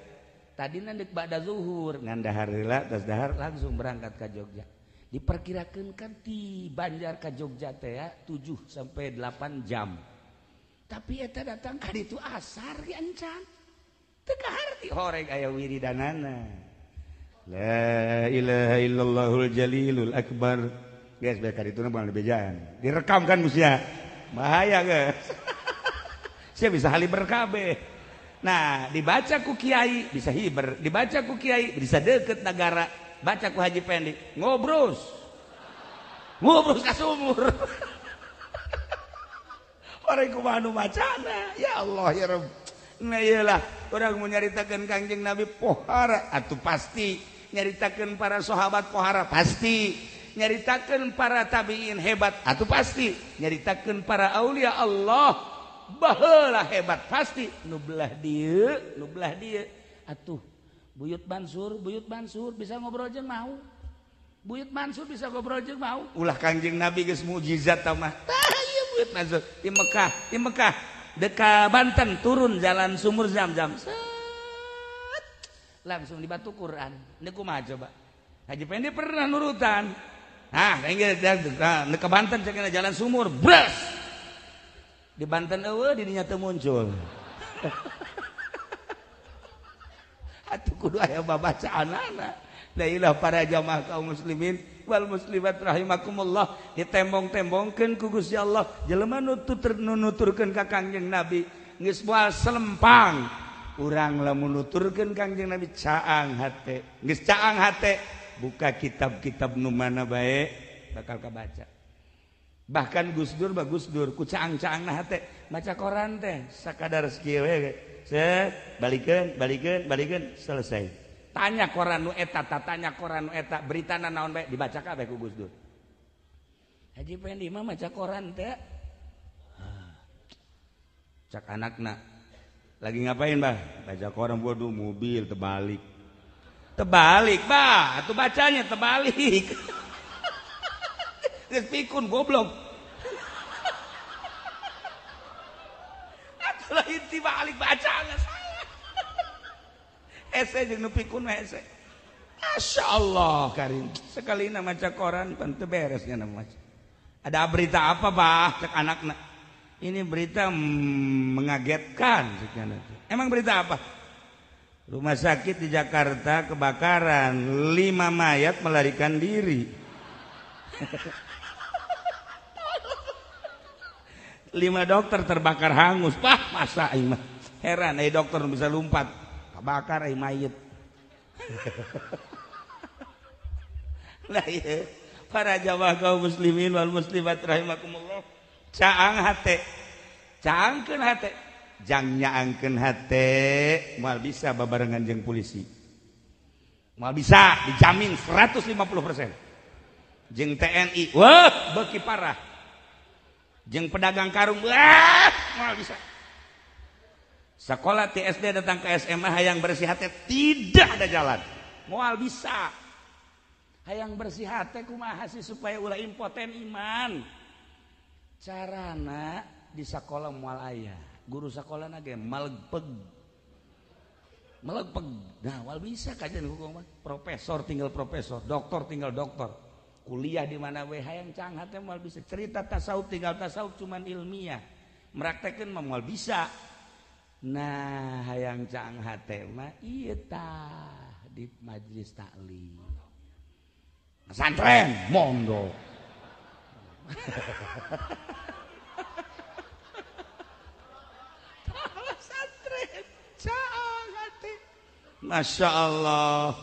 Tadina deuk ba'da zuhur, ngan dahar heula, tas dahar langsung berangkat ka Jogja. Diperkirakeun kan ti Banjar ka Jogja teh ya 7 sampai 8 jam. Tapi eta datang ka ditu asar ge encan. Teu kaharti horeng aya wiridanana. La ilaha illallahul jalilul akbar. Guys, bae ka dituna moal dibejaan. Direkam kan musia. Bahaya guys. Sia bisa haliber kabeh. Nah, dibaca ku kiai bisa hiber, dibaca ku kiai bisa deket negara. Baca ku Haji Pendi, ngobrus. Ngobrus ka sumur. Orang kumaha nu macana? Ya Allah ya Rabb. Nah iyalah, orang mau nyaritakeun Kangjeng Nabi pohara atuh pasti, nyaritakeun para sahabat pohara pasti, nyaritakeun para tabiin hebat atuh pasti, nyaritakeun para aulia Allah baheula hebat pasti, nu belah dieu, nu belah dieu atuh. Buyut Mansur bisa ngobrol jeung mau. Buyut Mansur bisa ngobrol jeung mau. Ulah Kangjeng Nabi geus mukjizat tah mah. Tah ieu Buyut Mansur di Mekah, deka Banten turun jalan sumur Zam-Zam. Set. Langsung di batu Quran. Ini kumaha coba? Haji Pendi pernah nurutan. Nah, deka Banten cenah jalan sumur, bres. Di Banten eueuh di dinya teu muncul. Atuh kudu aya babacaanana. La ilah para jamaah kaum muslimin wal muslimat rahimakumullah ditembong-tembongkeun ku Gusti Allah. Jelema nu nuturkeun ka Kangjeng Nabi geus moal selempang. Urang lamun nuturkeun Kangjeng Nabi caang hate. Geus caang hate, buka kitab-kitab nu mana bae bakal kabaca. Bahkan Gus Dur mah Gus Dur ku caang-caangna hate, maca koran teh sakadar sakieu we. Set, balikeun, balikeun, balikeun, selesai. Tanya koran nu eta, tanya koran nu eta, beritana naon bae dibaca kabeh ku Gus Dur. Haji Pendi mah maca koran teh. Cak anakna, lagi ngapain, Bah? Baca koran, waduh mobil terbalik. Terbalik, Bah, atuh bacanya terbalik. Geus pikun goblok. Lain tibalik bacanya salah. Hese jeung nu pikun mah hese. Masya Allah karim. Sekali na maca koran pan teu beres nya maca. Ada berita apa bah cek anakna? Ini berita mengagetkan cek anakna. Emang berita apa? Rumah sakit di Jakarta kebakaran, 5 mayat melarikan diri. 5 dokter terbakar hangus. Wah, masa aing mah. Heran ai dokter bisa lompat. Kebakar ai mayit. Lah ieu para jamaah kaum muslimin wal muslimat rahimakumullah. Caang hate. Caangkeun hate, jang nyaangkeun hate moal bisa babarengan jeung polisi. Moal bisa, dijamin 150%. Jeung TNI, wah beuki parah. Jeung pedagang karung, wah moal bisa. Sekolah TSD datang ke SMA hayang bersih hate tidak ada jalan. Moal bisa. Hayang bersih hate kumaha sih supaya ulah impoten iman. Carana di sekolah moal aya. Guru sekolahna ge malegpeg. Malegpeg. Nah, moal bisa kajian hukum mah. Profesor tinggal profesor, doktor tinggal doktor. Kuliah di mana we hayang cang hate moal bisa. Cerita tasawuf tinggal tasawuf cuman ilmiah. Meraktekeun mah moal bisa. Nah, hayang cang hate mah ieu tah di majelis taklim. Pesantren mondok. Pesantren cang hate. Masya Allah.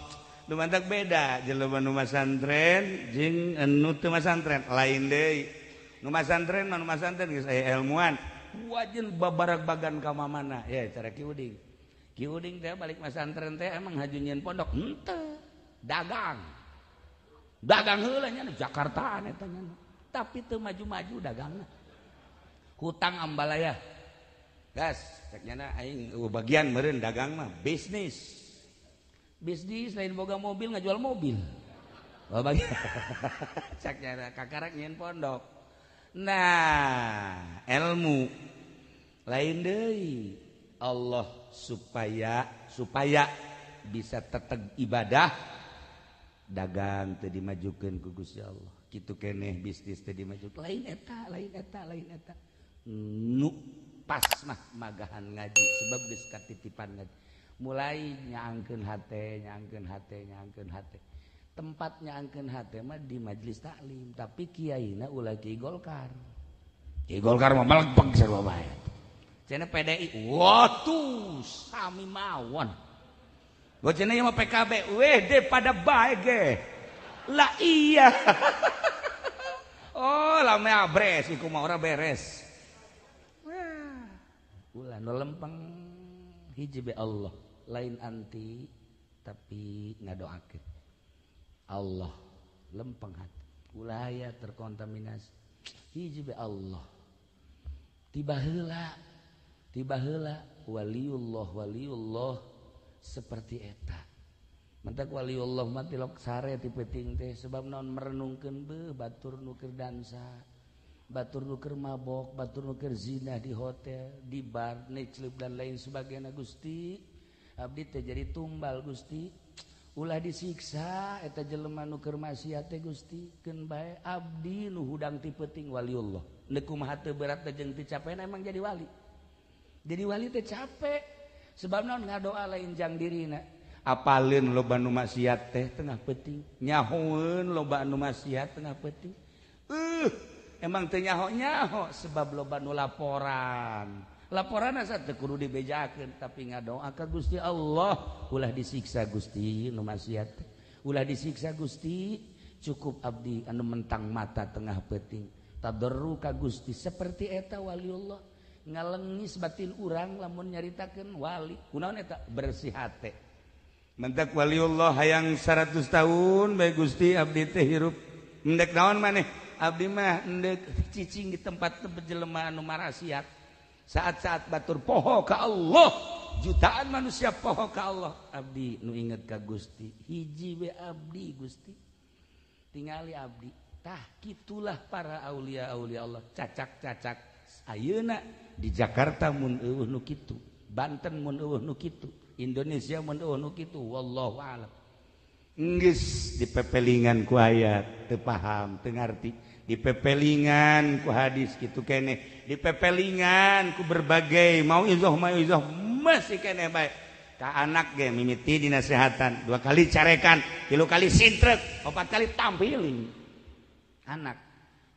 Lumantak beda jelema nu masantren jeung anu teu masantren lain deui. Nu masantren mah nu masantren geus aya ilmuan. Wajin babarak bagan ka mamana ya cara Ki Uding. Ki Uding teh balik masantren teh emang haju nyieun pondok henteu, dagang. Dagang heula nya Jakartaan eta nya. Tapi teu maju-maju dagangna. Hutang ambalaya. Gas, cek nyana aing bagian meureun dagang mah bisnis. Bisnis lain boga mobil ngajual mobil. Oh bagian. Cek nyana kakarak nyieun pondok. Nah, ilmu lain deui Allah supaya bisa teteg ibadah dagang teu dimajukeun ku Gusti Allah. Kitu keneh bisnis teu dimajukeun. Lain eta, lain eta, lain eta. Nu pas mah magahan ngaji sebab geus katitipan ngaji. Mulai nyaangkeun hate, nyaangkeun hate, nyaangkeun hate. Tempat nyaangkeun hate mah di majelis taklim, tapi kiaina ulah kiai Golkar. Kiai Golkar mah melegpeg sarua bae. Cenah PDI, watuh sami mawon. Gua cenah ieu mah PKB, weh de pada bae ge. Lah iya. Oh, lame abres iku mah ora beres. Wah, ulah nu lempeng hiji be Allah, lain anti tapi ngadoakeun. Allah lempeng hati ulah aya terkontaminasi hiji be Allah tiba heula waliullah waliullah seperti eta mantak waliullah mah tilok sare ti peuting teh sebab naon merenungkeun beuh batur nu keur dansa batur nu keur mabok batur nu keur zina di hotel di bar nightclub dan lain sebagainya. Gusti abdi teh jadi tumbal Gusti ulah disiksa eta jelema nu keur maksiat teh Gusti keun bae abdi nu hudang ti peuting waliullah neuk kumaha teu berat teh jeung teu capena emang jadi wali. Jadi wali teh capek sebab naon ngadoa lain jang dirina apaleun loba nu maksiat teh tengah peuting nyahoeun loba nu maksiat tengah peuting emang teu nyaho-nyaho sebab loba nu laporan. Laporan asa teu kudu dibejakeun tapi ngadoa ka Gusti Allah ulah disiksa Gusti nu maksiat ulah disiksa Gusti cukup abdi anu mentang mata tengah peuting tadarru ka Gusti seperti eta waliullah ngalengis batin urang lamun nyaritakeun wali kunaon eta bersih hate mentak waliullah hayang 100 tahun bae Gusti abdi teh hirup endek naon maneh abdi mah endek cicing di tempat jelema anu marasiat. Saat-saat batur poho ka Allah, jutaan manusia poho ka Allah, abdi nu inget ka Gusti, hiji we abdi Gusti. Tingali abdi. Tah kitulah para aulia-aulia Allah, cacak-cacak ayeuna di Jakarta mun eueuh nu kitu, Banten mun eueuh nu kitu, Indonesia mun eueuh nu kitu, wallahu a'lam. Geus dipepelingan ku ayat, teu paham, teu ngarti. Dipepelingan ku hadis kitu keneh, dipepelingan ku berbagai mauizah mauizah masih keneh bae. Ka anak ge mimiti dinasehatan, 2 kali carekan, 3 kali sintrek, 4 kali tampiling. Anak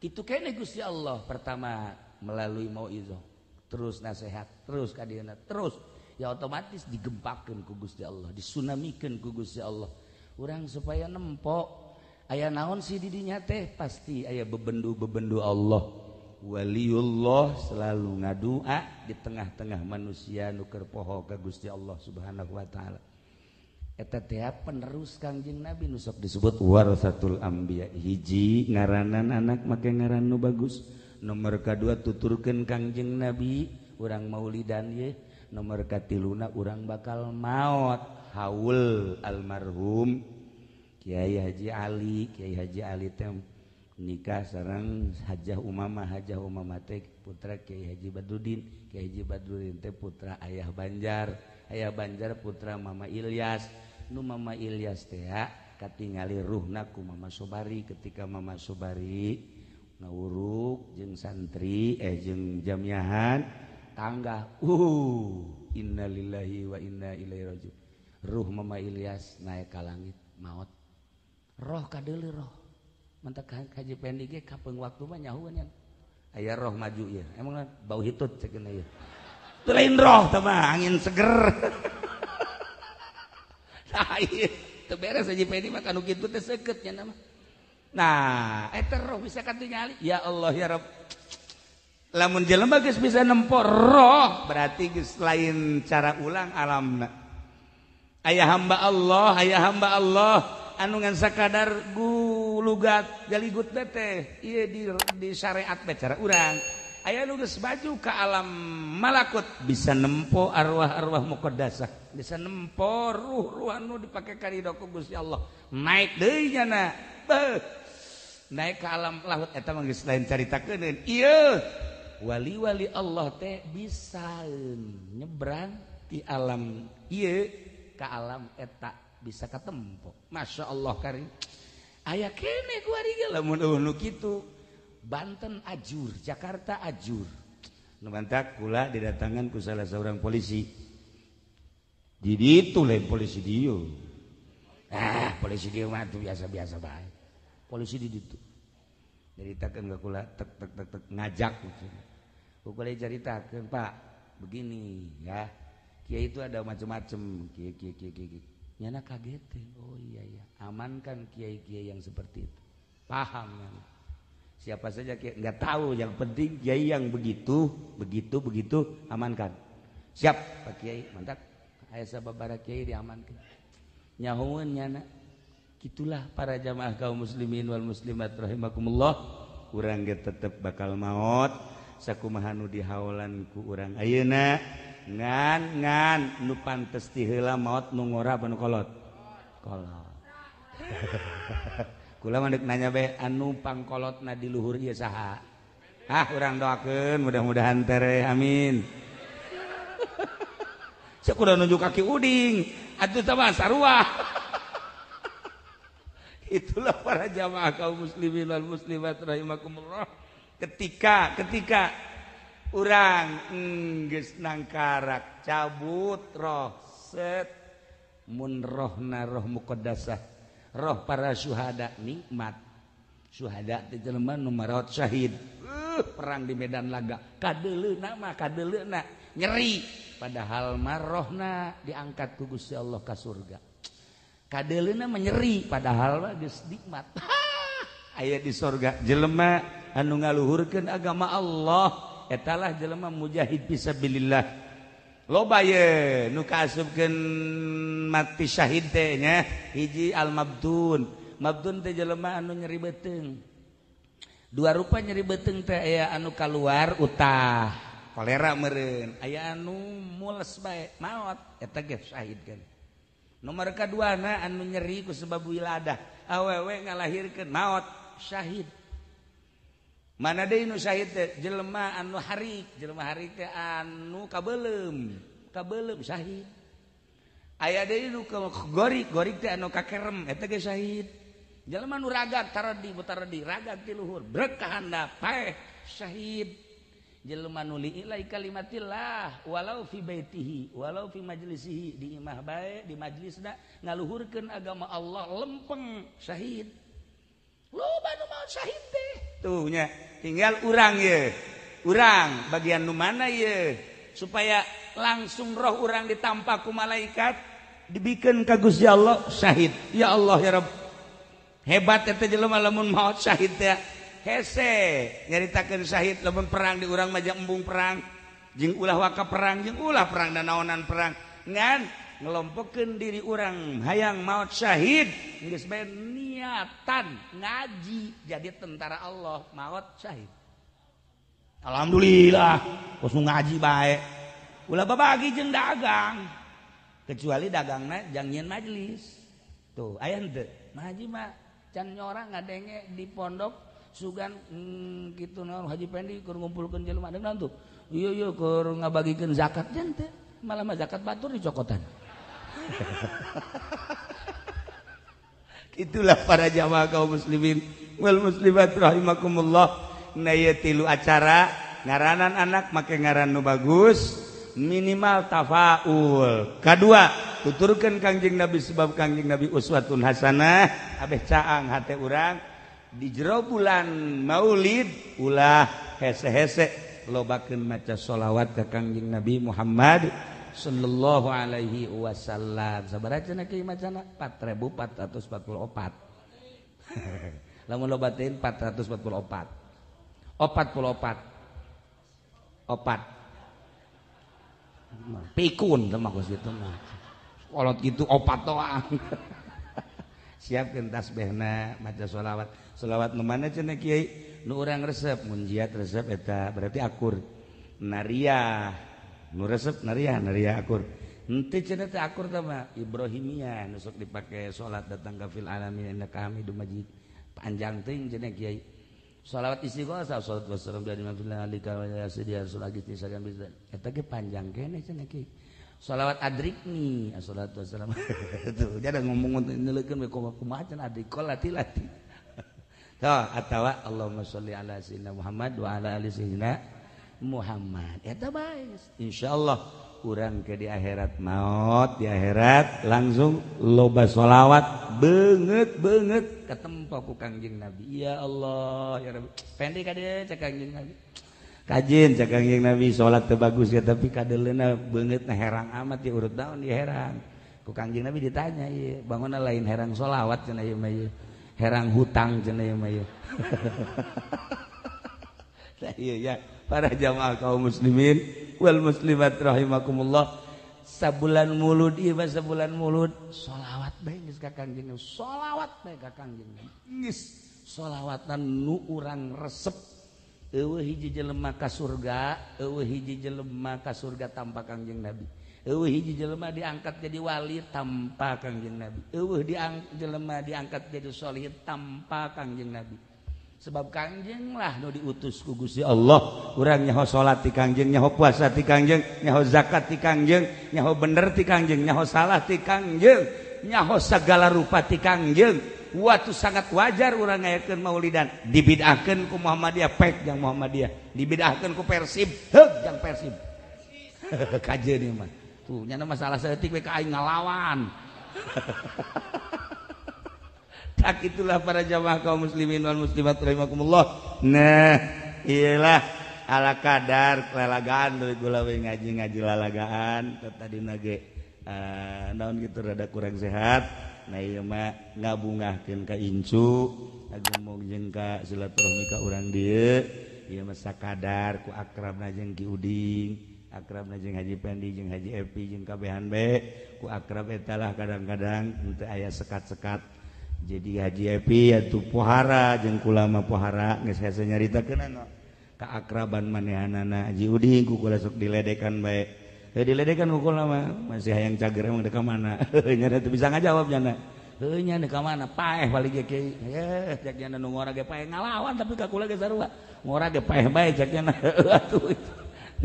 kitu keneh Gusti Allah pertama melalui mauizah, terus nasihat, terus ka dieuna, terus ya otomatis digempakeun ku Gusti Allah, disunamikeun ku Gusti Allah. Urang supaya nempok aya naon sih didinya teh pasti aya bebendu-bebendu Allah. Waliullah selalu ngadua di tengah-tengah manusia nu keur poho ka Gusti Allah Subhanahu wa taala. Eta teh penerus Kangjeng Nabi nu sok disebut warasatul anbiya. Hiji ngaranan anak make ngaran nu bagus. Nomor kadua tuturkeun Kangjeng Nabi urang maulidan ye. Nomor katiluna urang bakal maot haul almarhum Kiai Haji Ali. Kiai Haji Ali teh nikah sareng Hajah Umamah. Hajah Umamah teh putra Kiai Haji Badrudin. Kiai Haji Badrudin teh putra Ayah Banjar. Ayah Banjar putra Mama Ilyas. Nu Mama Ilyas teh katingali ruhna ku Mama Sobari. Ketika Mama Sobari ngawuruk jeung santri jeung jamiahan tangga, innalillahi wa inna ilaihi rajiun. Ruh Mama Ilyas naik ka langit, maot. Roh kadeuleu roh. Mantak Haji Pendi ge kapeung waktu mah nyahueun nya. Aya roh maju ieu. Emang bau hitut cekeun ieu. Teu lain roh teh mah angin seger. Nah ieu teu beres Haji Pendi mah kanu kitu teh seukeut nya mah. Nah, eta roh bisa katingali. Ya Allah ya Rabb. Lamun jelema geus bisa nempo roh, berarti geus lain cara ulang alamna. Aya hamba Allah, aya hamba Allah anu ngan sakadar gulugat galigut teh ieu di syariat teh cara urang. Aya nu geus maju ka alam malakut bisa nempo arwah-arwah muqaddasah, bisa nempo ruh-ruh anu dipake karido ku Gusti Allah. Naik deui nyana. Beuh. Naik ke alam lahut eta mah geus lain caritakeun. Ieu wali-wali Allah teh bisa nyebrang di alam ieu ke alam eta bisa katempo. Masya Allah karim. Aya kene kuari ge lamun eueuh nu kitu. Banten ajur, Jakarta ajur. Nu mantak kula didatangan ku salah seorang polisi. Di ditu lain polisi dieu. Ah, polisi dieu mah tuh biasa-biasa bae. Polisi di ditu. Nyaritakeun ka kula tek tek tek tek ngajak gitu. Kula caritakeun, Pak, begini ya. Kiai itu ada macam-macam, kiai kiai kiai kiai. Nyana kaget, oh iya iya, amankan kiai-kiai yang seperti itu. Paham nyana. Siapa saja kiai nggak tahu, yang penting kiai yang begitu, begitu, begitu amankan. Siap Pak Kiai, mantap. Aya sababaraha kiai diamankan. Nyahoeun nyana. Gitulah para jamaah kaum muslimin wal muslimat rahimakumullah. Urang ge tetep bakal maot sakumaha nu dihaolan ku urang ayeuna. Ngan ngan nu pantes ti heula maot nu ngora apa nu kolot? Kolot. Kula mah deuk nanya bae anu pangkolotna di luhur ieu saha? Ah urang doakeun mudah-mudahan tereh amin. Sok kudu nunjuk kaki uding atuh teh mah sarua. Itulah para jamaah kaum muslimin wal muslimat rahimakumullah. Ketika urang geus nangkarak cabut roh set mun rohna roh muqaddasah, roh para syuhada nikmat. Syuhada teh jelema nu maraot syahid. Perang di medan laga kadeuleuna mah kadeuleuna nyeri, padahal mah rohna diangkat ku Gusti Allah ka surga. Kadeuleuna mah nyeri padahal mah geus nikmat. Aya di surga jelema anu ngaluhurkeun agama Allah, etalah jelema mujahid fisabilillah. Loba ye nu kaasupkeun mati syahid teh nya. Hiji al mabdun. Mabdun teh jelema anu nyeri beuteung. Dua rupa nyeri beuteung teh, aya anu kaluar utah kolera meureun, aya anu mules bae maot, eta ge syahid kan. Nomor kaduana anu nyeri ku sebab wiladah, awewe ngalahirkeun maot syahid. Mana deui nu syahid teh jelema anu harik, jelema harik teh anu kabeuleum, kabeuleum syahid. Aya deui nu gorik, gorik teh anu kakerem, eta ge syahid. Jelema nu ragag taradi butaradi, ragag ti luhur, brek ka handap, paeh syahid. Jelema nu liilai kalimatillah walau fi baitihi, walau fi majlisihi, di imah bae, di majlisna ngaluhurkeun agama Allah lempeng syahid. Loba nu maot syahid teh. Tuh nya, tinggal urang ye. Urang bagian nu mana ye supaya langsung roh urang ditampa ku malaikat dibikeun ka Gusti Allah syahid. Ya Allah ya Rabb. Hebat eta jelema lamun maot syahid teh. Hese nyaritakeun syahid lamun perang di urang mah embung perang jeung ulah waka perang jeung ulah perang dan naonan perang ngan ngelompokeun diri urang hayang maut syahid geus bae niatan ngaji jadi tentara Allah maut syahid. Alhamdulillah kos ngaji bae ulah babagi jeung dagang kecuali dagangna jang nyieun majelis tuh aya henteu haji mah can nyora ngadenge di pondok sugan kitu naon Haji Pendi keur ngumpulkeun jelema deung naon tuh ieu ieu keur ngabagikeun zakat jan teh malah mah zakat batur dicokotan. Itulah para jamaah kaum muslimin wal muslimat rahimakumullah. Nah ieu tilu acara ngaranan anak make ngaran nu bagus minimal tafaul. Kadua tuturkeun Kangjeng Nabi sebab Kangjeng Nabi uswatun hasanah abeh caang hate urang di jero bulan Maulid ulah hese-hese lobakeun maca sholawat ka Kangjeng Nabi Muhammad sallallahu alaihi wasallam. Sabaraha cenah kieu macana 4444. Lamun lobateun 444. 44. Opat. Pikun teh mah geus kitu mah. Kolot kitu opat doang. Siapkeun tasbihna maca sholawat. Sholawat nu mana cenah kiai? Nu urang resep munjiat resep eta berarti akur. Nariah nu resep nariah nariah akur. Henteu cenah teh akur teh mah Ibrahimiyah nu sok dipake salat datang ka fil alamin innaka Hamidum Majid. Panjang teuing cenah kiai. Sholawat istighosah salat wassalam dari mafillah alika wa ya sayyidi rasul agis sagan bisa. Eta ge panjang keneh cenah kiai. Sholawat adrikni assalatu wassalam. Tuh dia ada ngomong nyeleukeun we kumaha cenah adrikol lati-lati. Tuh atawa Allahumma sholli ala sayyidina Muhammad wa ala ali sayyidina Muhammad. Eta bae. Insyaallah urang ke di akhirat maot di akhirat langsung loba sholawat beungeut-beungeut katempo ku Kangjeng Nabi. Ya Allah ya Rabbi. Pendi ka dieu cek Kangjeng Nabi. Kajin cek Kangjeng Nabi salat teu bagus ya tapi kadeleuna beungeutna herang amat ya urut daun di herang. Ku Kangjeng Nabi ditanya ieu bangunna lain herang sholawat cenah ieu mah ieu. Herang hutang cenah ieu mah ieu. Nah iya ya para jamaah kaum muslimin wal muslimat rahimakumullah. Sabulan mulud ieu mah sabulan mulud sholawat bae geus ka Kangjeng Nabi. Sholawat bae ka Kangjeng Nabi. Geus sholawatan nu urang resep. Eueuh hiji jelema ka surga, eueuh hiji jelema ka surga tanpa Kangjeng Nabi. Eueuh hiji jelema diangkat jadi wali tanpa Kangjeng Nabi. Eueuh jelema diangkat jadi sholih tanpa Kangjeng Nabi. Sebab Kangjeng lah nu diutus ku Gusti Allah. Urang nyaho salat ti Kangjeng, nyaho puasa ti Kangjeng, nyaho zakat ti Kangjeng, nyaho bener ti Kangjeng, nyaho salah ti Kangjeng, nyaho sagala rupa ti Kangjeng. Waktu sangat wajar urang ngayakeun maulidan dibid'ahkeun ku Muhammadiyah pek jang Muhammadiyah dibid'ahkeun ku Persib heug jang Persib. Kajeun ieu mah tuh nyana masalah saeutik we ka aing ngalawan. Tak itulah para jamaah kaum muslimin wal muslimat rahimakumullah. Nah iyalah ala kadar lalagaan deui kula we ngaji-ngaji lalagaan tadina ge naon kitu rada kurang sehat. Nah ieu mah ngabungahkeun ka incu ngagembong jeung ka silaturahmi ka urang dieu ieu mah sakadar ku akrabna jeung Ki Uding akrabna jeung Haji Pendi jeung Haji Epi jeung kabehan bae ku akrab eta lah kadang-kadang henteu aya sekat-sekat jadi Haji Epi atuh pohara jeung kula mah pohara geus hese nyaritakeunana kaakraban manehanana Haji Uding ku kula sok diledekan bae. Diledekan ku kula mah masih hayang cager emang deka mana nya teu bisa ngajawab nyana heuh nya deka mana paeh balik ge kiai ye cek nya nu ngora ge paeh ngalawan tapi ka kula ge sarua ngora ge paeh bae cek nya atuh.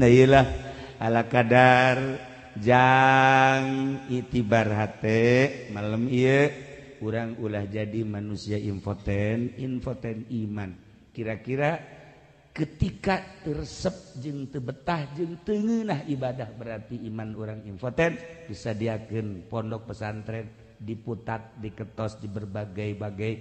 Nah ieu lah ala kadar jang itibar hate malam ieu urang ulah jadi manusia impoten impoten iman kira-kira ketika teresep jeung teu betah jeung teu ngeunah ibadah berarti iman urang impoten disadiakeun pondok pesantren diputat diketos di berbagai-bagai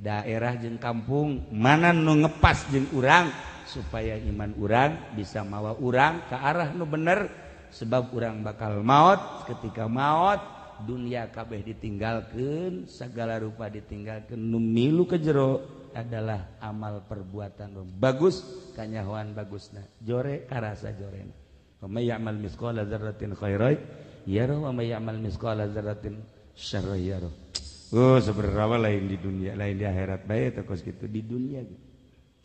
daerah jeung kampung mana nu ngepas jeung urang supaya iman urang bisa mawa urang ke arah nu bener sebab urang bakal maot ketika maot dunia kabeh ditinggalkeun segala rupa ditinggalkeun nu milu ke jero adalah amal perbuatan bagus kanyahoan bagusna jore karasa jorena. Wa may ya'mal mithqala dzarratin khairan yarah wa may ya'mal mithqala dzarratin syarran yarah. Oh seberapa lain di dunia lain di akhirat bae teh kos kitu di dunia.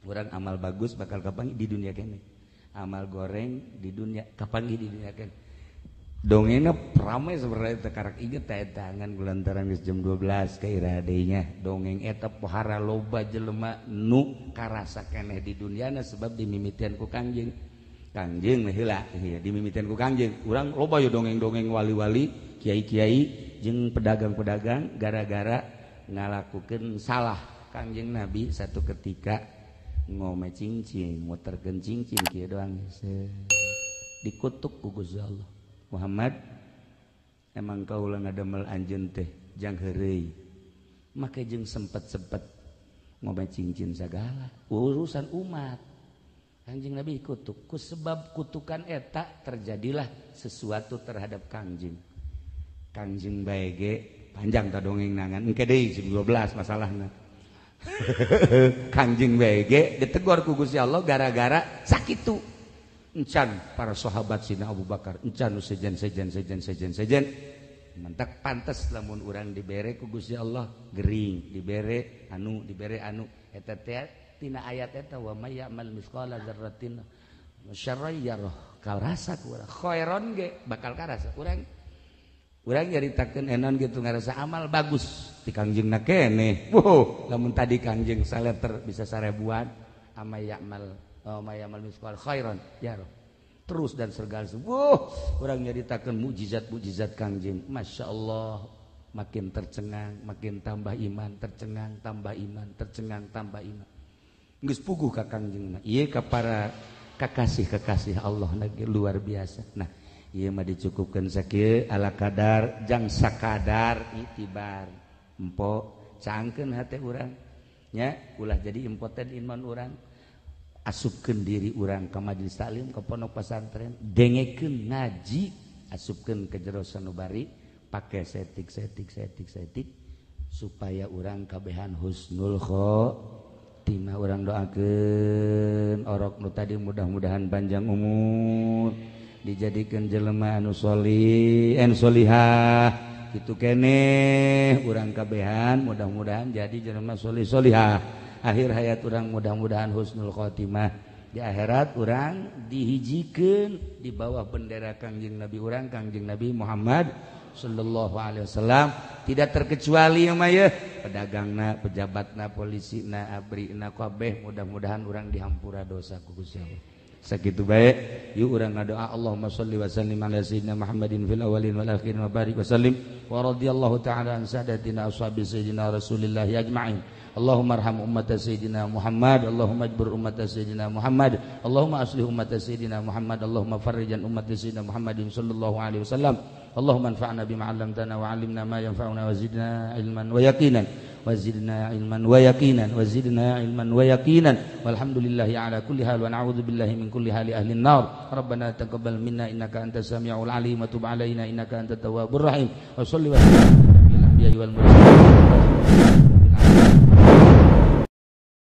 Urang amal bagus bakal kapanggih di dunia keneh. Amal goreng di dunia kapanggih di dunia keneh. Dongengna ramai sebenarnya tekarak inget eta ngan gulantaran geus jam 12 ka dongeng eta pohara loba jelema nu karasa keneh di dunyana sebab dimimitian ku Kangjeng. Kangjeng mah heula ieu dimimitian ku Kangjeng. Urang loba yo dongeng-dongeng wali-wali, kiai-kiai jeung pedagang-pedagang gara-gara ngalakukeun salah. Kangjeng Nabi satu ketika ngome cincin, muterkeun cincin kieu doang dikutuk ku Gusti Allah. Muhammad emang kaula ngadamel anjeun teh jang heureuy make jeung sempet-sempet ngome cincin sagala urusan umat. Kanjeng Nabi kutuk ku sebab kutukan eta terjadilah sesuatu terhadap Kangjeng. Kangjeng bae ge panjang ta dongeng nangan engke deui jam 12 masalahna. Kangjeng bae ge ditegor ku Gusti Allah gara-gara sakitu. Encan para sahabat Sina Abu Bakar encan nu sejen sejen sejen sejen sejen mentak pantes lamun urang dibere ku Gusti Allah gering dibere anu eta teh tina ayat eta wa may ya'mal mithqala dzarratin syarran yarah karasa ku urang khairon ge bakal karasa urang urang nyaritakeun enon gitu ngarasa amal bagus ti Kangjengna keneh. Wow lamun tadi Kangjeng saleter bisa sarebuan ama ya'mal mayamal misqal khairan ya roh. Terus dan segala wuh urang nyaritakeun mukjizat-mukjizat Kangjeng Masya Allah makin tercengang makin tambah iman tercengang tambah iman tercengang tambah iman geus puguh ka Kangjengna ieu ka para kakasih-kakasih Allah lagi luar biasa. Nah ieu mah dicukupkeun sakieu ala kadar jang sakadar itibar empo cangkeun hate urang nya ulah jadi impoten iman urang. Asupkeun diri urang ka majelis taklim ka pondok pesantren dengekeun ngaji asupkeun ke jero sanubari pake setik setik setik setik supaya urang kabehan husnul khotimah. Urang doakeun orok nu tadi mudah-mudahan panjang umur dijadikeun jelema anu solih anu solihah kitu keneh urang kabehan mudah-mudahan jadi jelema solih solihah. Akhir hayat urang mudah-mudahan husnul khotimah di akhirat urang dihijikeun di bawah bendera Kangjeng Nabi urang Kangjeng Nabi Muhammad sallallahu alaihi wasallam tidak terkecuali mah ye pedagangna pejabatna polisina abrina kabeh mudah-mudahan urang dihampura dosa ku Gusti Allah. Sakitu bae yuk urang ngadoa Allahumma sholli wa sallim ala sayyidina Muhammadin fil awwalin wal akhirin wa barik wa sallim wa radhiyallahu ta'ala an sadatina ashabi sayyidina Rasulillah ajma'in. Allahumma arham ummata sayyidina Muhammad Allahumma ajbur ummata sayyidina Muhammad Allahumma aslih ummata sayyidina Muhammad Allahumma farrijan ummata sayyidina Muhammadin sallallahu alaihi wasallam. Allahumma anfa'na bima 'allamtana wa 'allimna ma yanfa'una wa zidna ilman wa yaqinan wa zidna ilman wa yaqinan wa zidna ilman wa yaqinan walhamdulillahi ala kulli hal wa na'udzu billahi min kulli hali ahli an-nar. Rabbana taqabbal minna innaka antas samiul alim wa tub alaina innaka antat tawwabur rahim wa shalli wa sallim ala nabiyil anbiya'i wal mursalin.